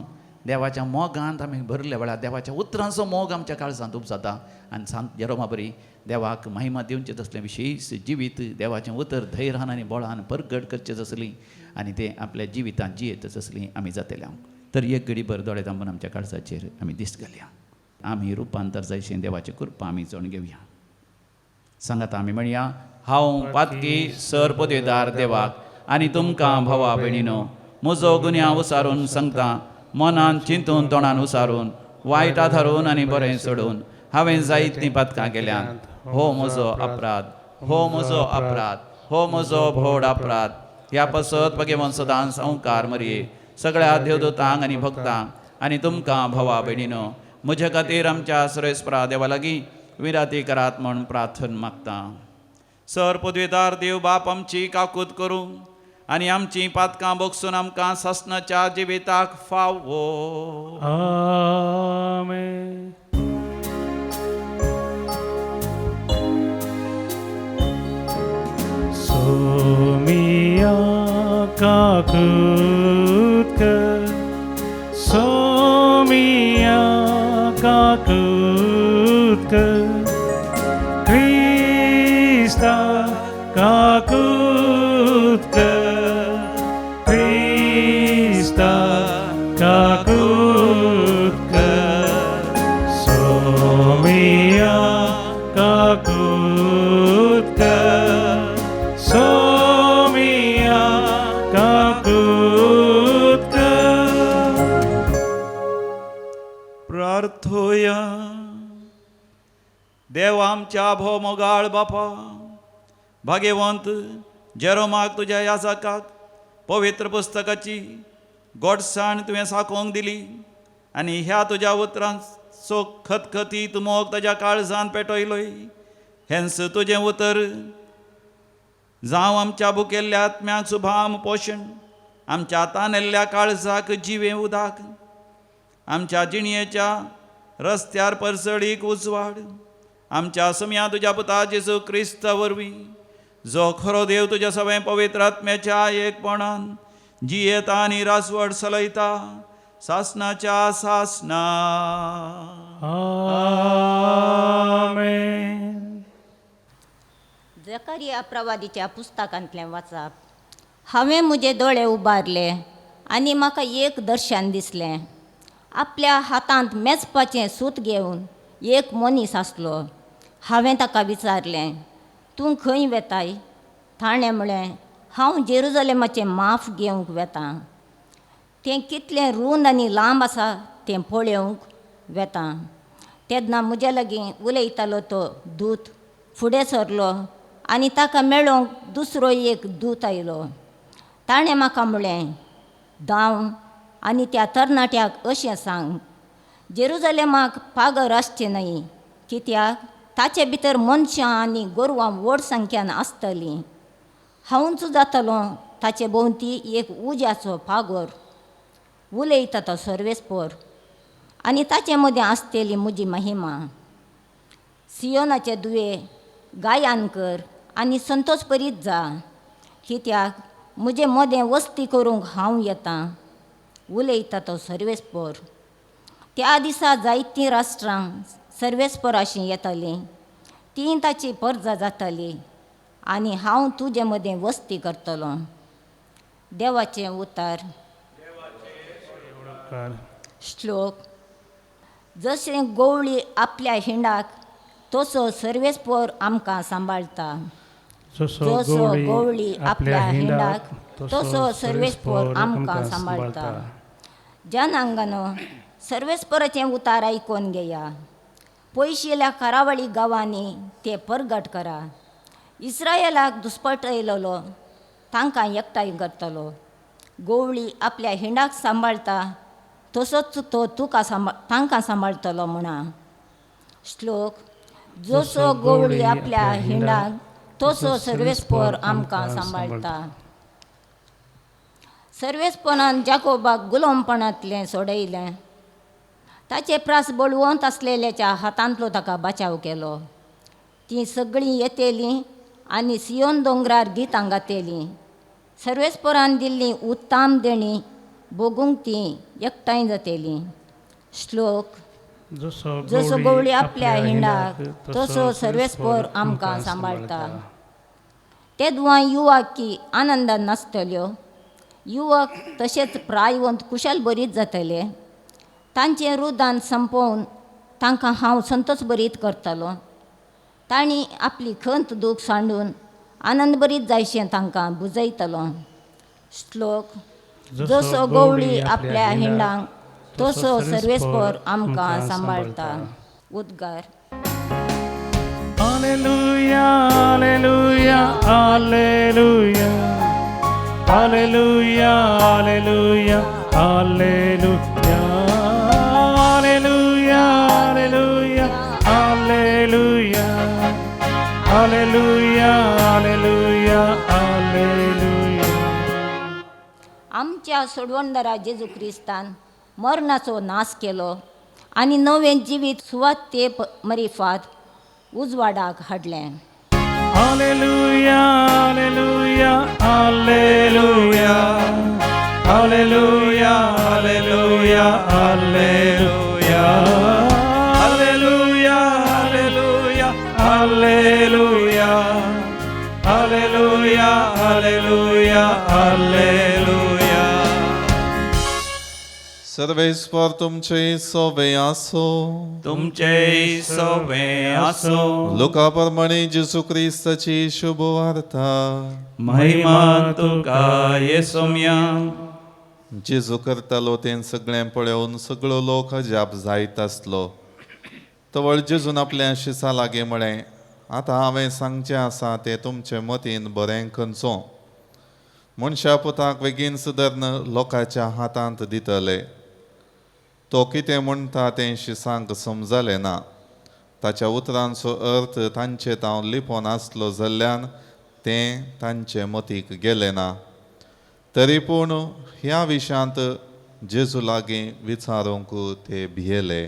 Speaker 1: देवाच्या मोगांत आमी भरल्या वेळार देवाच्या उतरांचो मोग आमच्या काळजांत उपजाता आनी सांत जेरोमा बरी देवाक महिमा दिवचें तसलें विशेश जिवीत देवाचें उतर धैर्यान आनी बळान परगट करचें तसलीं आनी तें आपल्या जिवितांत जियेत तसलीं आमी जातले. तर एक घडी भर दोळे थांबून आमच्या काळजाचेर आमी दिश्ट घालया. आमी रुपांतर जायशें देवाचें कृपा आमी जाण घेवया. सांगात आमी म्हणया हांव पातकी सर पदवेदार देवाक आनी तुमकां भावा भयणीनो म्हजो गुन्यांव उसारून सांगता मनान चिंतून तोंडान उसारून वायट आधारून आनी बरें सोडून हांवें जायतीं पातकां केल्यांत. हो म्हजो अपराध, हो म्हजो अपराध, हो म्हजो भोड अपराध. ह्या पासत भगेवन सदांच संवकार मरये सगळ्या देवदूतांक आनी भक्तांक आनी तुमकां भावा भयणीनो म्हज्या खातीर आमच्या सुरेस्परा देवा लागीं विराती करात म्हूण प्रार्थन मागता. सर पदवेदार देव बाप आमची काकूत करूं आनी आमचीं पातकां भोगसून आमकां सासणाच्या जिविताक फावो.
Speaker 2: आमेन. सोमिया काकूत कर, सोमिया काकूत कर, क्रिस्ता काकूत कर, क्रिस्ता काकूत कर, सोमिया काकूत कर, सोमिया काकूत कर.
Speaker 1: प्रार्थोया. देव आमच्या भोव मोगाळ बापा, भाग्यवंत जेरोमाक तुज्या याजकाक पवित्र पुस्तकाची गोडसाण तुवें साकोवंक दिली आनी ह्या तुज्या उतरांचो खतखतीत मोग ताज्या काळजान पेटयलोय. हेंस तुजें उतर जावं आमच्या भुकेल्ल्या आत्म्याक सुभाम पोशण, आमच्या तानेल्ल्या काळजाक जिवें उदाक, आमच्या जिणयेच्या रस्त्यार परसळीक उजवाड, आमच्या सम्या तुज्या पुता जेजू क्रिस्ता वरवीं जो खरो देव तुज्या सगळें पवित्र आत्म्याच्या एकपणान जियेता आनी रासवड चलयता सासनाच्या सासना.
Speaker 2: आमेन.
Speaker 4: जकारिया प्रवादीच्या पुस्तकांतलें वाचप. हांवें म्हजे दोळे उबारले आनी म्हाका एक दर्शन दिसलें. आपल्या हातांत मेजपाचें सूत घेवन एक मनीस आसलो. हांवें ताका विचारलें, तूं खंय वेताय? ताणें म्हळें, हांव जेरुजलेमाचें माफ घेवंक वेतां. तें कितलें रूंद आनी लांब आसा तें पळोवंक वेतां. तेन्ना म्हज्या लागीं उलयतालो तो दूत फुडें सरलो आनी ताका मेळोवंक दुसरो एक दूत आयलो. ताणें म्हाका म्हळें, धांव आनी त्या तरणाट्याक अशें सांग, जेरुजलेमाक पागर आसचें न्हय, कित्याक ताचे भितर मनशां आनी गोरवां व्हड संख्यान आसतलीं. हांवूच जातलो ताचे भोंवती एक उज्याचो पागोर. उलयता तो सर्वेस्पोर आनी ताचे मदें आसतली म्हजी महिमा. सियोनाचे दुवे गायन कर आनी संतोष परीत जा, कित्याक म्हजे मदें वस्ती करूंक हांव येतां. उलयता तो सर्वेस्पोर. त्या दिसा जायतीं राष्ट्रां सर्वेस्पोराशीं येतलीं, तीं ताची परजा जातली आनी हांव तुजे मदें वस्ती करतलो. देवाचें उतार. श्लोक. जशें गवळी आपल्या हिंडाक तसो सर्वेस्पोर आमकां सांबाळटा.
Speaker 2: जसो गवळी आपल्या हिंडाक तसो सर्वेस्पोर आमकां सांबाळटा.
Speaker 4: जनांगानो सर्वेस्पोराचें उतार आयकून घेया. पयशिल्या करावळी गांवांनी ते परगट करा. इस्रायलाक दुस्पटयलेलो तांकां एकठांय करतलो. गवळी आपल्या हिंडाक सांबाळटा तसोच तो तुका तांकां सांबाळटलो म्हणा. श्लोक. जसो गवळी आपल्या हिंडाक तसो सर्वेस्पोर आमकां सांबाळटा. सर्वेस्पोरान जाकोबाक गुलामपणांतलें सोडयलें. ताचे प्रास बळवंत आसलेल्याच्या हातांतलो ताका बचाव केलो. तीं सगळीं येतेलीं आनी सियोन दोंगरार गितां गातेलीं. सर्वेस्पोरान दिल्लीं उत्तम देणी भोगूंक तीं एकठांय जातेलीं. श्लोक. जसो गवळी आपल्या हिंडाक तसो सर्वेस्पोर आमकां सांबाळटा. तेदवां युवक आनंदान नासतल्यो. युवक तशेंच प्रायवंत कुशल बरीत जातले. तांचें रुदान संपोवन तांकां हांव संतोष बरीत करतलो. तांणी आपली खंत दूख सांडून आनंद बरीत जायशें तांकां बुजयतलो. श्लोक. जसो गवळी आपल्या हिंडांक तसो सर्वेस्पोर आमकां सांबाळटा. उद्गार.
Speaker 2: Hallelujah, hallelujah, hallelujah, hallelujah, hallelujah, hallelujah, hallelujah, hallelujah, hallelujah, hallelujah, hallelujah, hallelujah.
Speaker 4: आमच्या सोडवणदारा जेजू क्रिस्तान मरणाचो नाश केलो आनी नवें जिवीत सुवाते मरिफात उजवाडाक हाडलें.
Speaker 2: Alleluia, Alleluia, Alleluia, Alleluia, Alleluia, Alleluia, Alleluia, Alleluia, Alleluia, Alleluia, Alleluia, Alleluia.
Speaker 5: सर्वेस्पर तुमचे सोबे आसो.
Speaker 3: तुमचे सोबे आसो.
Speaker 5: लुका प्रमाणे जेजू क्रिस्ताची शुभ वार्ता.
Speaker 3: महिमा तुका येसोम्या.
Speaker 5: जेजू करतालो तें सगळें पळोवन सगळो लोक अजाप जायत आसलो. तवळ जेजून आपल्या शिसा लागीं म्हळें, आतां हांवें सांगचें आसा तें तुमचे मतीन बरें खंयचो. मनशा पुताक बेगीन सुदर्ण लोकांच्या हातांत दितले. तो कितें म्हणटा तें शिसांक समजलें ना. ताच्या उतरांचो अर्थ तांचे तावन लिपोवन आसलो जाल्ल्यान तें तांचे मतीक गेलें ना. तरी पूण ह्या विशयांत जेजू लागीं विचारूंक ते भियेले.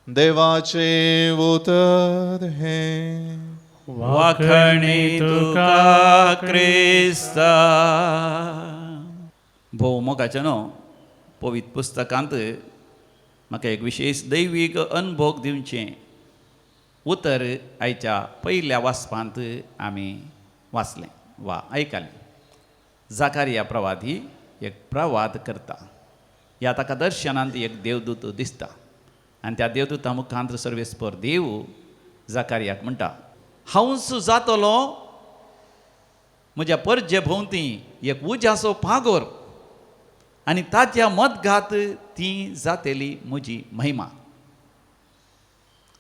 Speaker 5: देवाचें उतर हें.
Speaker 3: वाखणी तुका क्रिस्ता.
Speaker 1: भोव मोगाचें न्हू, पवित्र पुस्तकांत म्हाका एक विशेश दैवीक अनभोग दिवचें उतर आयच्या पयल्या वाचपांत आमी वाचलें वा आयकलें. जाकारिया प्रवादी एक प्रवाद करता. ह्या ताका दर्शनांत एक देवदूत दिसता आनी त्या देवदूता मुखांत सर्वेस्पर देव जाकारियाक म्हणटा, हांवच जातलो म्हज्या परजे भोंवती एक उज्याचो पागोर आनी ताच्या मतघात ती जातली म्हजी महिमा.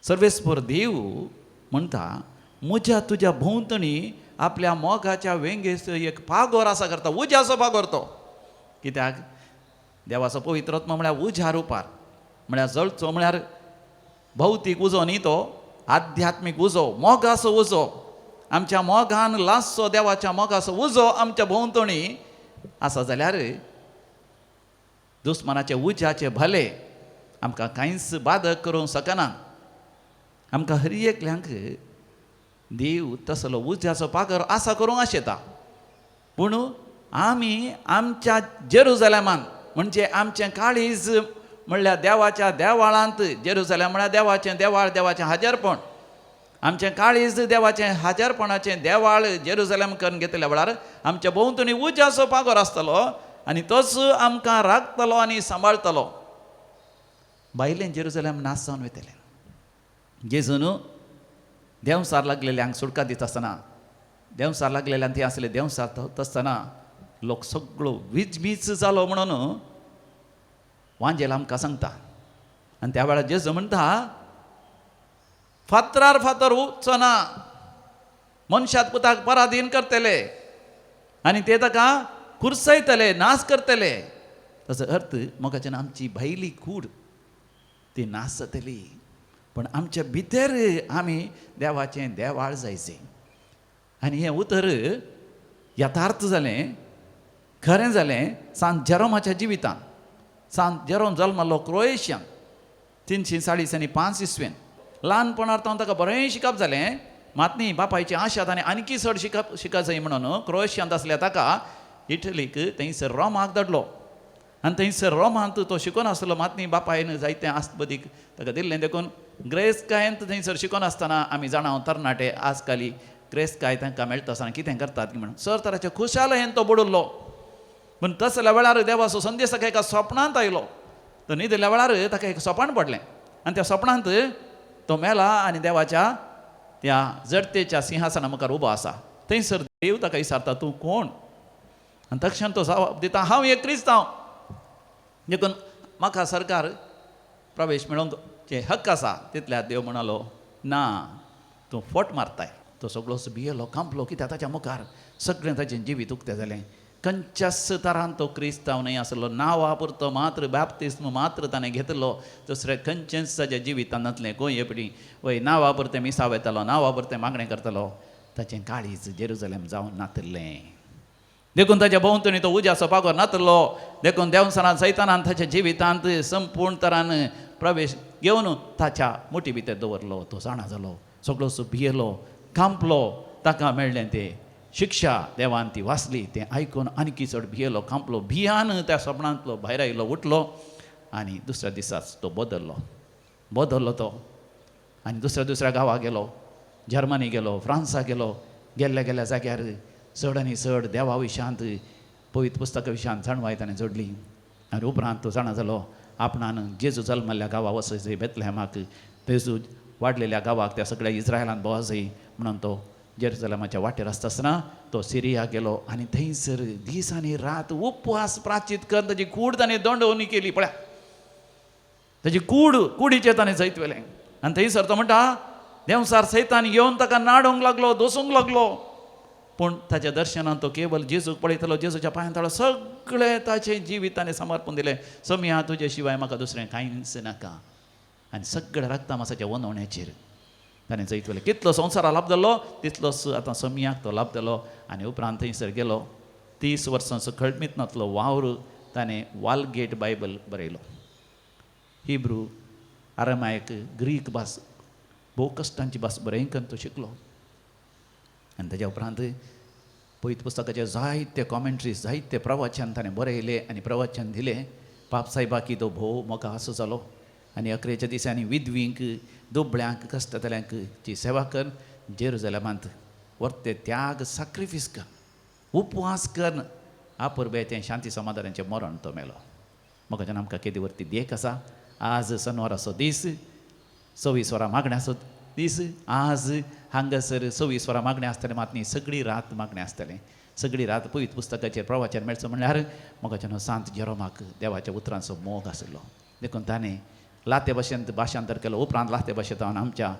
Speaker 1: सर्वेस्पर देव म्हणटा, म्हज्या तुज्या भोंवतणी आपल्या मोगाच्या वेंगेस एक पागोर आसा करता, उज्याचो पागोर तो. कित्याक देवाचो पवित्र आत्मा म्हळ्यार उज्या रुपार, म्हळ्यार जळचो, म्हळ्यार भौतीक उजो न्ही, तो आध्यात्मीक उजो, मोगाचो उजो. आमच्या मोगान लासचो देवाच्या मोगाचो उजो आमच्या भोंवतणी आसा जाल्यार दुस्मानाचे उज्याचे भले आमकां कांयच बादक करूंक शकना. आमकां हर एकल्यांक देव तसलो उज्याचो पागर आसा करूंक आशेता. पूण आमी आमच्या जेरुजलेमान म्हणजे आमचें काळीज म्हणल्यार देवाच्या देवाळांत, जेरुजलेम म्हळ्यार देवाचें देवाळ, देवाचें हाजरपण, आमचें काळीज देवाचें हाजरपणाचें देवाळ जेरुजलेम करून घेतल्या वेळार आमच्या भोंवतणी उज्याचो पागोर आसतलो आनी तोच आमकां राखतलो आनी सांबाळतलो. भायलें जेरुजलेम नाश जावन वयतलें. जेजून देंवसार लागलेल्यांक सुटका दिता आसतना, देंवसार लागलेल्यांक ती आसले देंवसार आसतना लोक सगळो विजमीच जालो म्हणून वांजेल आमकां सांगता. आनी त्या वेळार जेजू म्हणटा, फातरार फातर उरचो ना, मनशात पुताक पराधीन करतले आनी ते ताका कुर्सयतले, नाश करतले. ताचो अर्थ मोगाच्यान आमची भायली कूड ती नाश जातली, पूण आमच्या भितर आमी देवाचें देवाळ जायचें. आनी हें उतर यथार्थ जालें, खरें जालें सांत जेरोमाच्या जिवितांत. सांत जेरोम जल्मलो क्रोएशियान 345 इसवेन. ल्हानपणार तावन ताका बरें शिकप जालें. मात न्ही बापायची आशा ताणें आनीकी चड शिकप शिकप जाय म्हणून क्रोएशियांत आसल्या ताका इटलीक थंयसर रोमाक धाडलो. आनी थंयसर रोमांत तो शिकोन आसलो. मात न्ही बापायन जायतें आस्तबदीक ताका दिल्लें देखून ग्रेसकायेंत थंयसर शिकोन आसतना आमी जाणा तरणाटे आजकाली ग्रेसकाय तांकां मेळटा आसतना कितें करतात म्हणून सर तराच्या खुशालयेन तो बुडुल्लो. पूण तसल्या वेळार देवाचो संदेश ताका एका सपनांत आयलो. तो न्हिदिल्ल्या वेळार ताका एक सपन पडलें आनी त्या सपनांत तो मेला आनी देवाच्या त्या जडतेच्या सिंहासना मुखार उबो आसा. थंयसर देव ताका विचारता, तूं कोण? आनी तक्षण तो जवाब दिता, हांव एक क्रिस्तांव, देखून म्हाका सरकार प्रवेश मेळोवंक जे हक्क आसा. तितल्या देव म्हणालो, ना, तूं फोट मारताय. तो सगळोच भियेलो, कांपलो, कित्याक ताच्या मुखार सगळें ताचें जिवीत उक्तें जालें. खंयच्याच तरान तो क्रिस्तांव न्हय आसलो. नांवा पुरतो मात्र बाप्तिस्म मात्र ताणें घेतलो, दुसरें खंयचेंच ताच्या जिवितांत नासलें. गोंय पडी वय नांवा पुरतें मिसाव येतालो, नांवा पुरतें मागणें करतालो. ताचें काळीज जेरुजलेम जावन नातिल्लें. देखून ताच्या भोंवतणी तो उज्याचो पागो नातलो. देखून देवसरान सैतानान ताच्या जिवितांत संपूर्ण तरान प्रवेश घेवन ताच्या मुठी भितर दवरलो. तो जाणा जालो, सगळोसो भियेलो, कांपलो. ताका मेळ्ळें तें शिक्षा देवान ती वाचली. तें आयकून आणकी चड भियेलो, कांपलो. भियान त्या सपनांतलो भायर आयलो, उठलो आनी दुसऱ्या दिसाच तो बदल्लो. बदल्लो तो आनी दुसऱ्या दुसऱ्या गांवाक गेलो, जर्मनी गेलो, फ्रांसाक गेलो. गेल्ल्या गेल्ल्या जाग्यार चड आनी चड देवा विशयांत, पवित्र पुस्तका विशयांत जाणवाय ताणें जोडली. आनी उपरांत तो जाणा जालो आपणान जेजू जल्मल्ल्या गांवा वचय, बेतलेहमाक, जेजू वाडलेल्या गांवाक, त्या सगळ्या इस्रायलान भोंवजय म्हणून तो जेरुजलेमाच्या वाटेर आसता आसतना तो सिरिया गेलो आनी थंयसर दीस आनी रात उपवास प्राचीत कर ताची कूड ताणें दंडवणी केली. पळया ताची कूड, कुडीचेर ताणें जैत व्हेलें. आनी थंयसर तो म्हणटा देंवसार सैतान येवन ताका नाडूंक लागलो, दोसूंक लागलो. पूण ताच्या दर्शनान तो केवल जेजूक पळयतलो. जेजूच्या पांयां ताळो सगळें ताचें जिवीत ताणें समर्पण दिलें. सोमया तुजे शिवाय म्हाका दुसरें कांयच नाका. आनी सगळ्या रक्तामासाच्या वनवण्याचेर ताणें जैत व्हेलें. कितलो संवसारा लाभ जालो तितलोच आतां सोमयाक तो लाभ जालो. आनी उपरांत थंयसर गेलो. 30 वर्सांचो खळमीतनातलो वावर ताणें वालगेट बायबल बरयलो. हिब्रू, आरामायक, ग्रीक भास, भोव कश्टांची भास बरयकन तो शिकलो. आनी ताज्या उपरांत पवित्र पुस्तकाचे जायते कॉमेंट्रीज, जायते प्रवचन ताणें बरयले आनी प्रवचन दिलें. पाप साहेबाकी तो भोव मोगा असो जालो. आनी अकरेच्या दिसांनी विधवींक, दुबळ्यांक, कश्टतल्यांक ती सेवा कर, जेरुजलेमांत वर्ते त्याग साक्रिफीस कर, उपवास कर, आपुरबे तें शांती समाधानाचें मरण तो मेलो. म्हाका आमकां केदी वरती देख आसा. आज सनवाराचो दीस, 24 वरां मागण्याचो दीस. आज हांगासर 24 वरां मागणें आसतलें, मात न्ही सगळी रात मागणें आसतलें. सगळी रात पवित्र पुस्तकाचेर प्रवचन मेळचो म्हणल्यार म्हाका सांत जेरोमाक देवाच्या उतरांचो मोग आशिल्लो. देखून ताणें लाते भाशेंत भाशांतर केलो. उपरांत लाते भाशेंत आमच्या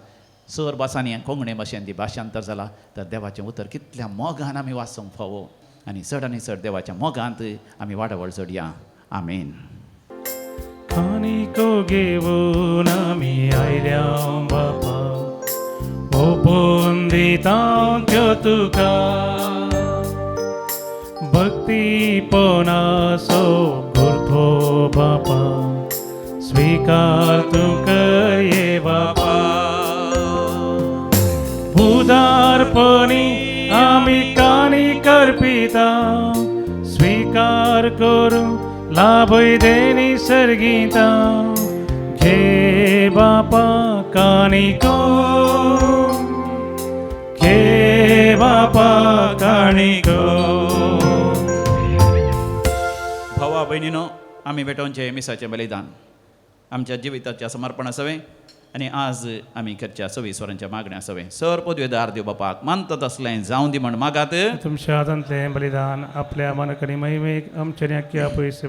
Speaker 1: सर भासांनी कोंकणी भाशेन ती भाशांतर जाला. तर देवाचें उतर कितल्या मोगान आमी वाचूंक फावो आनी चड आनी चड देवाच्या मोगांत आमी वाडावळ चडया. आमेन.
Speaker 2: कानिको घेवन आमी आयल्या बापा, ओपून दिता त्यो तुका, भक्तीपणाचो गुरथो बापा, स्वीकार तुका ये बापा. उदारपणी आमी काणी करपिता, स्वीकार करूं लाभय देनी सर्गीता. घे बापा काणिको, घे बापा काणिको.
Speaker 1: भावा भयणीनो, आमी भेटोवचें मिसाचें बलिदान आमच्या जिविताच्या समर्पणा सवें आनी आज आमी करच्या 24 वरांच्या मागण्या सवें सर पदवेदार देव बापाक मानतात असलें जावं दी म्हण मागात.
Speaker 2: तुमच्या हातांतलें बलिदान आपल्या मानकनी महिमेक आमच्या अख्ख्या पयशे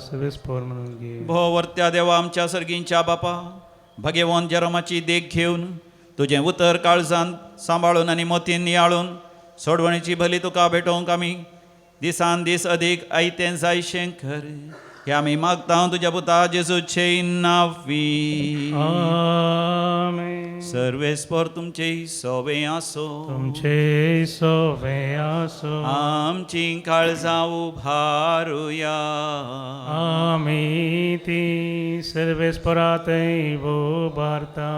Speaker 2: सर्वेस्पोर म्हणून घे.
Speaker 1: भोवर्त्या देवा आमच्या सर्गींच्या बापा, भगेवन जेरोमाची देख घेवन तुजें उतर काळजान सांबाळून आनी मोतीन नियाळून सोडवणीची भली तुका भेटोवंक आमी दिसान दीस अदीक आयतें जायशें कर हे आमी मागता तुज्या पुता जेजूचे नांवी.
Speaker 2: आमेन.
Speaker 1: सर्वेस्पर तुमचे सोवे आसो,
Speaker 2: तुमचे सोवे आसो.
Speaker 1: आमची काळजां उभारुया.
Speaker 2: आमी ती सर्वेस्परातय उबारता.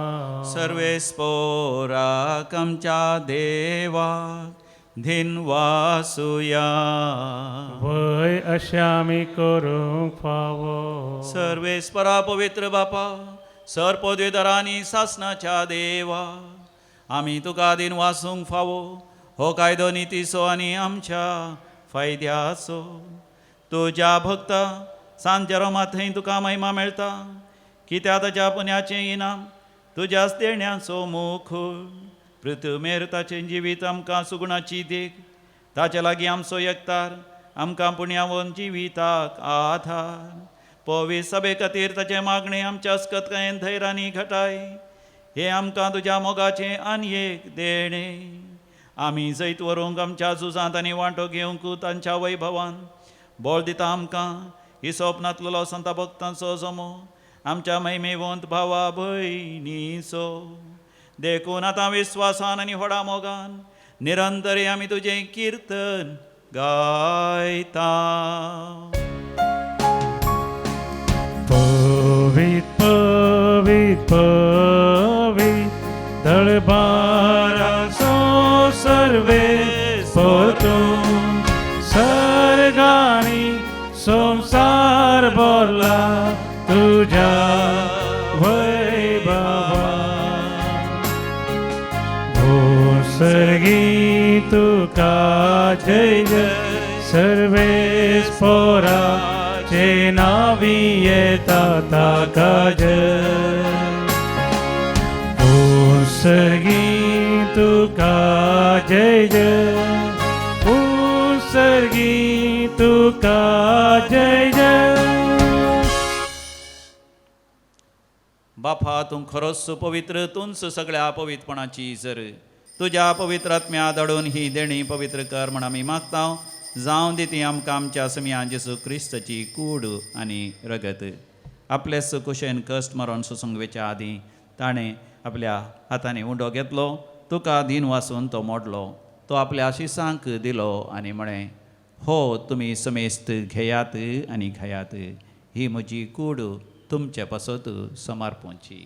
Speaker 1: सर्वेस्पोराक आमच्या देवाक धिनवासुया.
Speaker 2: वय अशें आमी करूंक फावो.
Speaker 1: सर्वेस्परा पवित्र बापा, सर पदवेदारांनी सासनाच्या देवा, आमी तुका दिनवासूंक फावो हो कायदो नितीचो आनी आमच्या फायद्याचो. तुज्या भक्ता सांत जेरोमा थंय तुका महिमा मेळटा, कित्याक ताच्या पुण्याचें इनाम तुज्याच देण्याचो मुखूल. पृथ्वीर ताचें जिवीत आमकां सुगुणाची देख, ताचे लागीं आमचो एकतार आमकां पुण्यावन जिविताक आधार. पवित्र सभे खातीर ताचें मागणें आमच्या अस्कतकायेन धैर्य आनी घटाय हें आमकां तुज्या मोगाचें आनी एक देणें. आमी जैत व्हरूंक आमच्या झुजांत आनी वांटो घेवंक तांच्या वैभवान बळ दिता आमकां. ही सपनांतलो संता भक्तांचो जमो आमच्या महिमेवंत भावा भयणीचो. देखून आतां विस्वासान आनी व्हडा मोगान निरंतर आमी तुजें किर्तन गायता.
Speaker 2: पवित पवित पवित दळबाराचो सर्वे परतून सर्गानी संवसार भरला तुज्या वैभवा. सर्गी तुका जय जय सर्वेस पोराचे नावी येता ताका जय. सर्गी तुका जय जय सर्गी तुका जय जय.
Speaker 1: बापा तूं खरोच पवित्र, तूंच सगळ्या पवित्रपणाची जर तुज्या पवित्र आत्म्या धाडून ही देणी पवित्र कर म्हण आमी मागता. जावं दी ती आमकां आमच्या समिया जेजू क्रिस्ताची कूड आनी रगत. आपलेच कुशेन कश्ट मरण सोसूंक वेच्या आदीं ताणें आपल्या हातांनी उंडो घेतलो, तुका दीन वासून तो मोडलो, तो आपल्या आशिसांक दिलो आनी म्हळें, हो तुमी समेस्त घेयात आनी खायात, ही म्हजी कूड तुमचे पासत समर्पणची.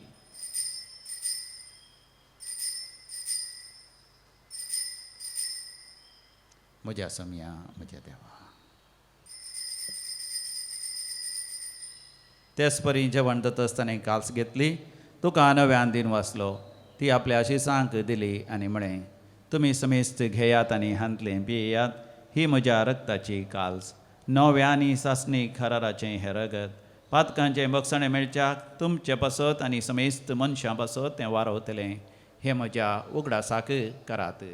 Speaker 1: म्हज्या समया म्हज्या देवा. तेच परी जेवण जाता आसतना काल्स घेतली, तुका नव्यान दीन वाचलो, ती आपल्या आशिसांक दिली आनी म्हळें, तुमी समेस्त घेयात आनी हांतलें पियेयात, ही म्हज्या रक्ताची काल्स, नव्या आनी सासणी खराराचें हें रगत, पातकांचें बक्षणें मेळच्याक तुमचे पासत आनी समेस्त मनशां पासत तें वारवतलें, हें म्हज्या उगडासाक करात.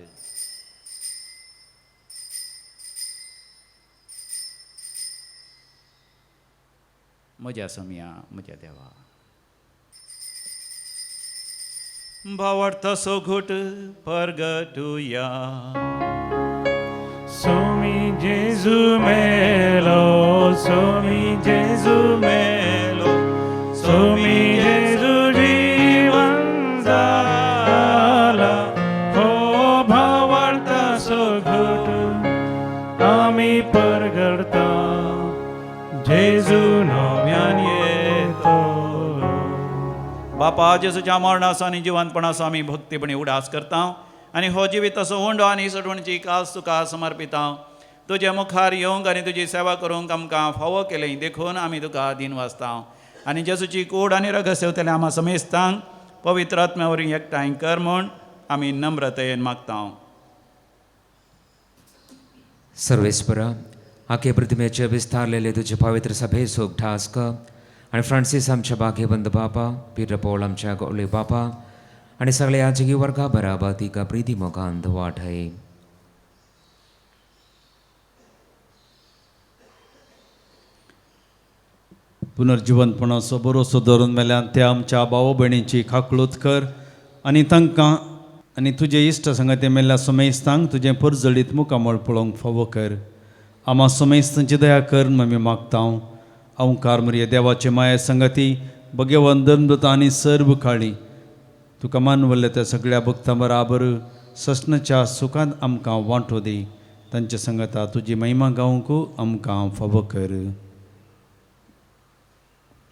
Speaker 1: म्हज्या समया म्हज्या देवा. भावार्थाचो घोट परगटुया.
Speaker 2: सोमी जेजू मेलो, सोमी जेजू मेलो, सोमी जेजू जीवन जाला, हो भावार्थाचो घोट आमी परगडता, जेजू नव्यान येतो.
Speaker 1: बापा जेजूच्या मरणाचो आनी जिवंतपणाचो आमी भक्तीपणी उडास करता आनी हो जिविताचो उंडो आनी सटवणची कास तुका समर्पिता. तुजे मुखार येवंक आनी तुजी सेवा करूंक आमकां फावो केलें देखून आमी तुका दीन वाचता आनी जेजूची कूड आनी रगत सेवतले आमा समेस्तांक पवित्र आत्म्या वरवीं एकठांय कर म्हूण आमी नम्रतेन मागता.
Speaker 6: सर्वेस्परा आखे प्रतिमेचे विस्तारलेले तुजे पवित्र सभेचो ठास कर आनी फ्रांसीस आमच्या बागेबंद बापा, पीटर पॉल आमच्या गोले बापा आनी सगळ्या याजकी वर्गा बराबर तिका प्रिती मोगांत वाटय.
Speaker 3: पुनर्जिवंतपणाचो भरोसो धरून मेल्यान त्या आमच्या भाव भयणींची खाकळूत कर आनी तांकां आनी तुजे इश्ट संगते मेल्ल्या सोमेस्तांक तुजें परजळीत मुखामळ पळोवंक फावो कर. आमा सोमेस्तांची दया कर आमी मागता. ओंकार मरिये देवाचे माये संगती भगवंत धर्मदूत आनी सर्व काळी तुका मानवल्ल्या त्या सगळ्या भक्तां बराबर ससनाच्या सुखांत आमकां वांटो दी. तांच्या संगता तुजी महिमा गावंक आमकां फावो कर.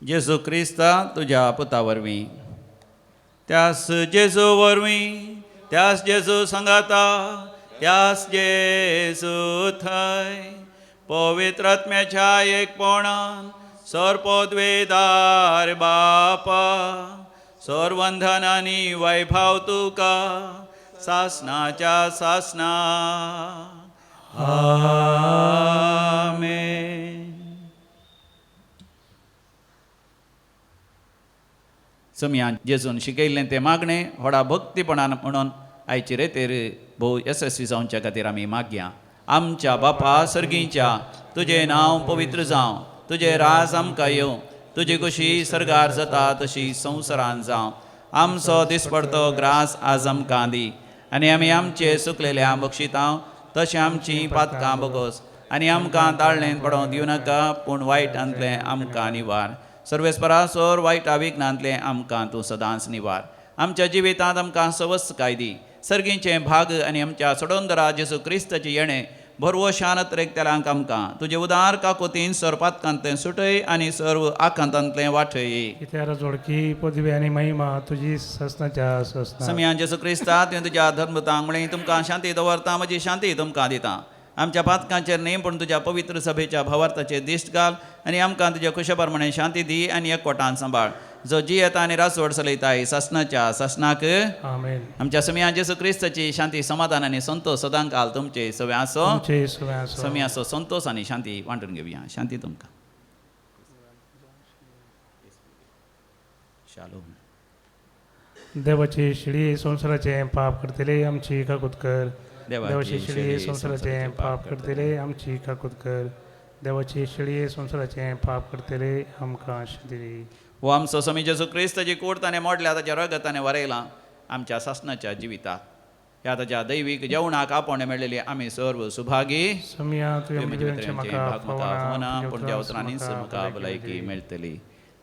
Speaker 1: जेजू क्रिस्ता तुज्या पुता वरवीं, त्यास जेजू वरवीं, त्यास जेजू सांगाता, त्यास जेजू थंय पवित्र आत्म्याच्या एकपणान सर्पोद्वेदार बापा सर्वंधन आनी वैभव तुका सासनाच्या सासना. आमेन. समया जेजून शिकयल्लें तें मागणें व्हडा भक्तीपणान म्हणून आयचे रेतेर भोव येसस्वी जावच्या खातीर आमी मागया. आमच्या बापा सर्गीच्या, तुजें नांव पवित्र जावं, तुजें राज आमकां येवं, तुजी कशी सर्गार जाता तशी संवसारान जावं. आमचो दिसपडतो ग्रास आज आमकां दी आनी आमी आमचे सुकलेल्या बक्षितां तशें आमचीं पातकां बगोस आनी आमकां ताळणेन पडोवंक दिवं नाका, पूण वायटांतलें आमकां निवार. सर्वेस्परा सोर वायटा विघ्नांतलें आमकां तूं सदांच निवार. आमच्या जिवितांत आमकां सवस काय दी सर्गींचे भाग आनी आमच्या सोडोंदरा जेजू क्रिस्ताचे येणें भरवशान त्रेकतेलांक आमकां तुजे उदार काकोतीन सर्पातकांतलें सुटय आनी सर्व आकांतांतलें वाटय.
Speaker 2: कित्यार जोडकी पदवी आनी महिमा तुजी ससनाच्या ससना.
Speaker 1: समियान जेजू क्रिस्ता, तुवें तुज्या धर्मतांक म्हळें, तुमकां शांती दवरता, म्हजी शांती तुमकां दिता. आमच्या पातकांचेर न्ही पूण तुज्या पवित्र सभेच्या भावार्थाचेर दिश्ट घाल आनी आमकां तुज्या खुशे प्रमाणे शांती दी आनी एकवटान सांबाळ, जो जियेता आनी रासवड चलयताय सासनाच्या सासनाक.
Speaker 2: आमेन.
Speaker 1: आमच्या समियान जेजू क्रिस्ताची शांती, समाधान आनी संतोश सदांकाल तुमचे सगळे आसो.
Speaker 2: तुमचे सगळें आसो.
Speaker 1: समियाचो संतोश आनी शांती वांटून घेवया. शांती तुमकां. शालोम.
Speaker 2: देवाची शिडी संवसाराचें पाप करतले आमची काकूत कर. देवाची शिडी संवसाराचें पाप करतले आमची काकूत कर. देवाची शिडी संवसाराचें पाप करतले आमकां शांती दी.
Speaker 1: हो आमचो समी जेजू क्रिस्ताची कूड ताणें मोडल्या, ताच्या रगत ताणें वरयलां आमच्या सासणाच्या जिविताक. ह्या ताच्या दैवीक जेवणाक आपोवणें मेळ्ळेली आमी सर्व सुभागी.
Speaker 2: समिया, तुवें
Speaker 1: तुवें म्हज्या
Speaker 2: म्हज्या
Speaker 1: भितरचें
Speaker 2: म्हाका
Speaker 1: भाग म्हाका
Speaker 2: फावना,
Speaker 1: फावना, पूण त्या उतरांनीच म्हाका भलायकी मेळटली.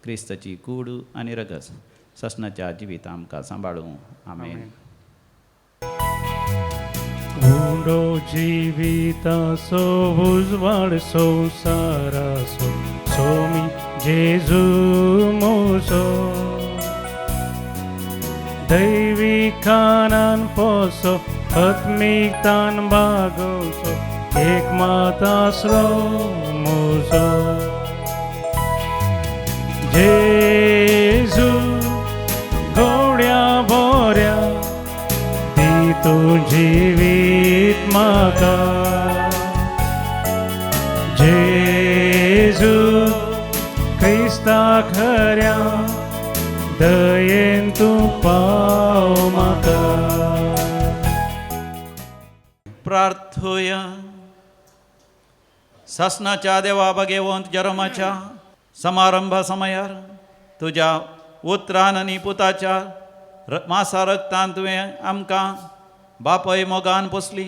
Speaker 1: क्रिस्ताची कूड आनी रगत सासणाच्या जिविता आमकां सांबाळूं. आमेन.
Speaker 2: उंडो जिविताचो उजवाड संवसाराचो सोमी जेजू मोजो, दैवी कानान पोसो, आत्मिकतान बागोसो, एक मात आसलो मोजो. जेजू गोड्या बोऱ्या, दी तूं जिवीत म्हाका. जेजू क्रिस्ता खऱ्या, दयेन तूं पाव म्हाका.
Speaker 1: प्रार्थोया. सासणाच्या देवा भगेवंत, जरोमाच्या समारंभा समयार तुज्या उतरान आनी पुताच्या मासा रक्तान तुवें आमकां बापय मोगान पोसली.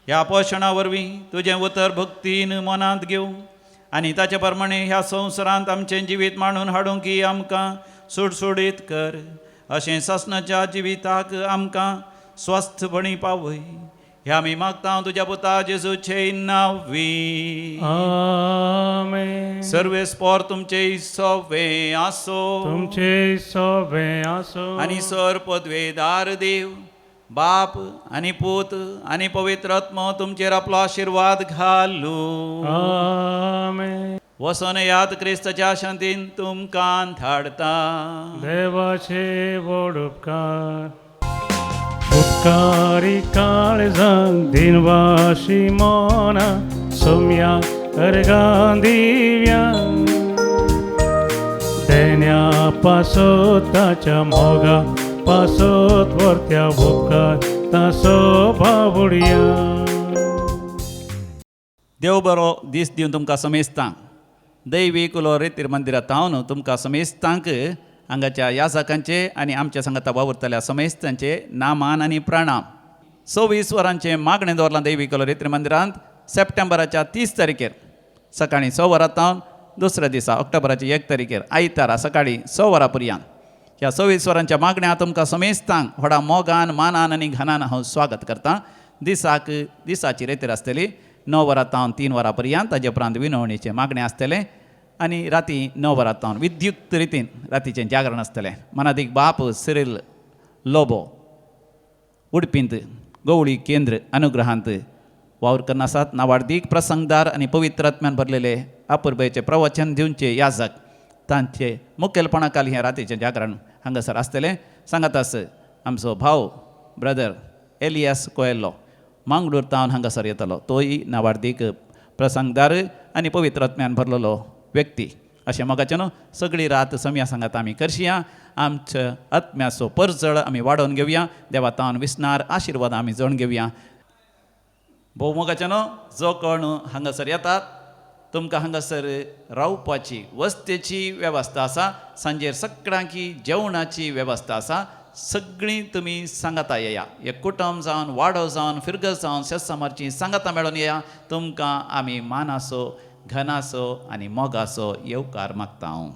Speaker 1: ह्या पोशणा वरवीं तुजें उतर भक्तीन मनांत घेवं आनी ताचे प्रमाणे ह्या संवसारांत आमचें जिवीत मांडून हाडूंक की आमकां सुडसुडीत कर. अशें सासणाच्या जिविताक आमकां स्वस्थपणी पावय. ह्या आमी मागता तुज्या पुता जेजूचे नांवी.
Speaker 2: आमेन.
Speaker 1: सर्वेस्पोर तुमचे सवे आसो.
Speaker 2: तुमचे सोबे आसो.
Speaker 1: आनी सर पदवेदार देव बाप आनी पूत आनी पवित्र आत्मो तुमचेर आपलो आशिर्वाद घालू.
Speaker 2: आमेन.
Speaker 1: वसोन याद, क्रिस्ताच्या शांतीन तुमकां धाडता.
Speaker 2: देवाचे व्हड उपकार. उपकारी काळजान दिनवाशी मोना सोम्या अर्गां दिव्या, देण्या पासत ताच्या मोगा पासत वरत्या उपकार तासो बाबुडया.
Speaker 1: देव बरो दीस दिवन तुमकां समेस्तांक. दैवी कुलो रेतीर मंदिरांत हांव तुमकां समेस्तांक हांगाच्या याजकांचे आनी आमच्या सांगाता वावुरतल्या समेस्तांचे नामान आनी प्रणाम. 26 वरांचें मागणें दवरलां दैवी कुलो रेतीर मंदिरांत सप्टेंबराच्या 30 तारखेर सकाळीं 6 वरां तावन दुसऱ्या दिसा ऑक्टोबराच्या 1 तारखेर आयतारा सकाळीं 6 वरां पर्यंत. ह्या 26 वरांच्या मागण्या तुमकां समेस्तांक व्हडा मोगान, मानान आनी घनान हांव स्वागत करतां. दिसाक दिसाची रेतीर आसतली 9 वरां तावन 3 वरां पर्यंत. ताजे उपरांत विनवणीचें मागणें आसतलें आनी राती 9 वरां तावन विद्युक्त रितीन रातीचें जागरण आसतलें. मनादीक बाप सिरील लोबो उडपींत गवळी केंद्र अनुग्रहांत वावर करून आसात. नावार्दीक प्रसंगदार आनी पवित्र आत्म्यान भरलेले अपुरबायेचें प्रवचन दिवचे याजक तांचे मुखेलपणा खाल हें रातीचें जागरण हांगासर आसतलें. सांगात आस आमचो भाव ब्रदर एलियास कोएल्लो मांगडूर तावन हांगासर येतलो. तोय नावार्दीक प्रसंगदार आनी पवित्र आत्म्यान भरलेलो व्यक्ती. अशें मोगाचें न्हू सगळी रात समया सांगात आमी करशिया. आमच्या आत्म्याचो परजळ आमी वाडोवन घेवया. देवा तावन विसणार आशिर्वाद आमी जोडून घेवया. भोव मोगाचें न्हू जो कोण हांगासर येतात तुमकां हांगासर रावपाची वस्तेची वेवस्था आसा. सांजेर सगळ्यांकी जेवणाची वेवस्था आसा. सगळीं तुमी सांगाता येया. एक कुटुंब जावन, वाडो जावन, फिरगज जावन, शेतसामारची सांगाता मेळोवन येया. तुमकां आमी मानाचो, घनाचो आनी मोगाचो येवकार मागता हांव.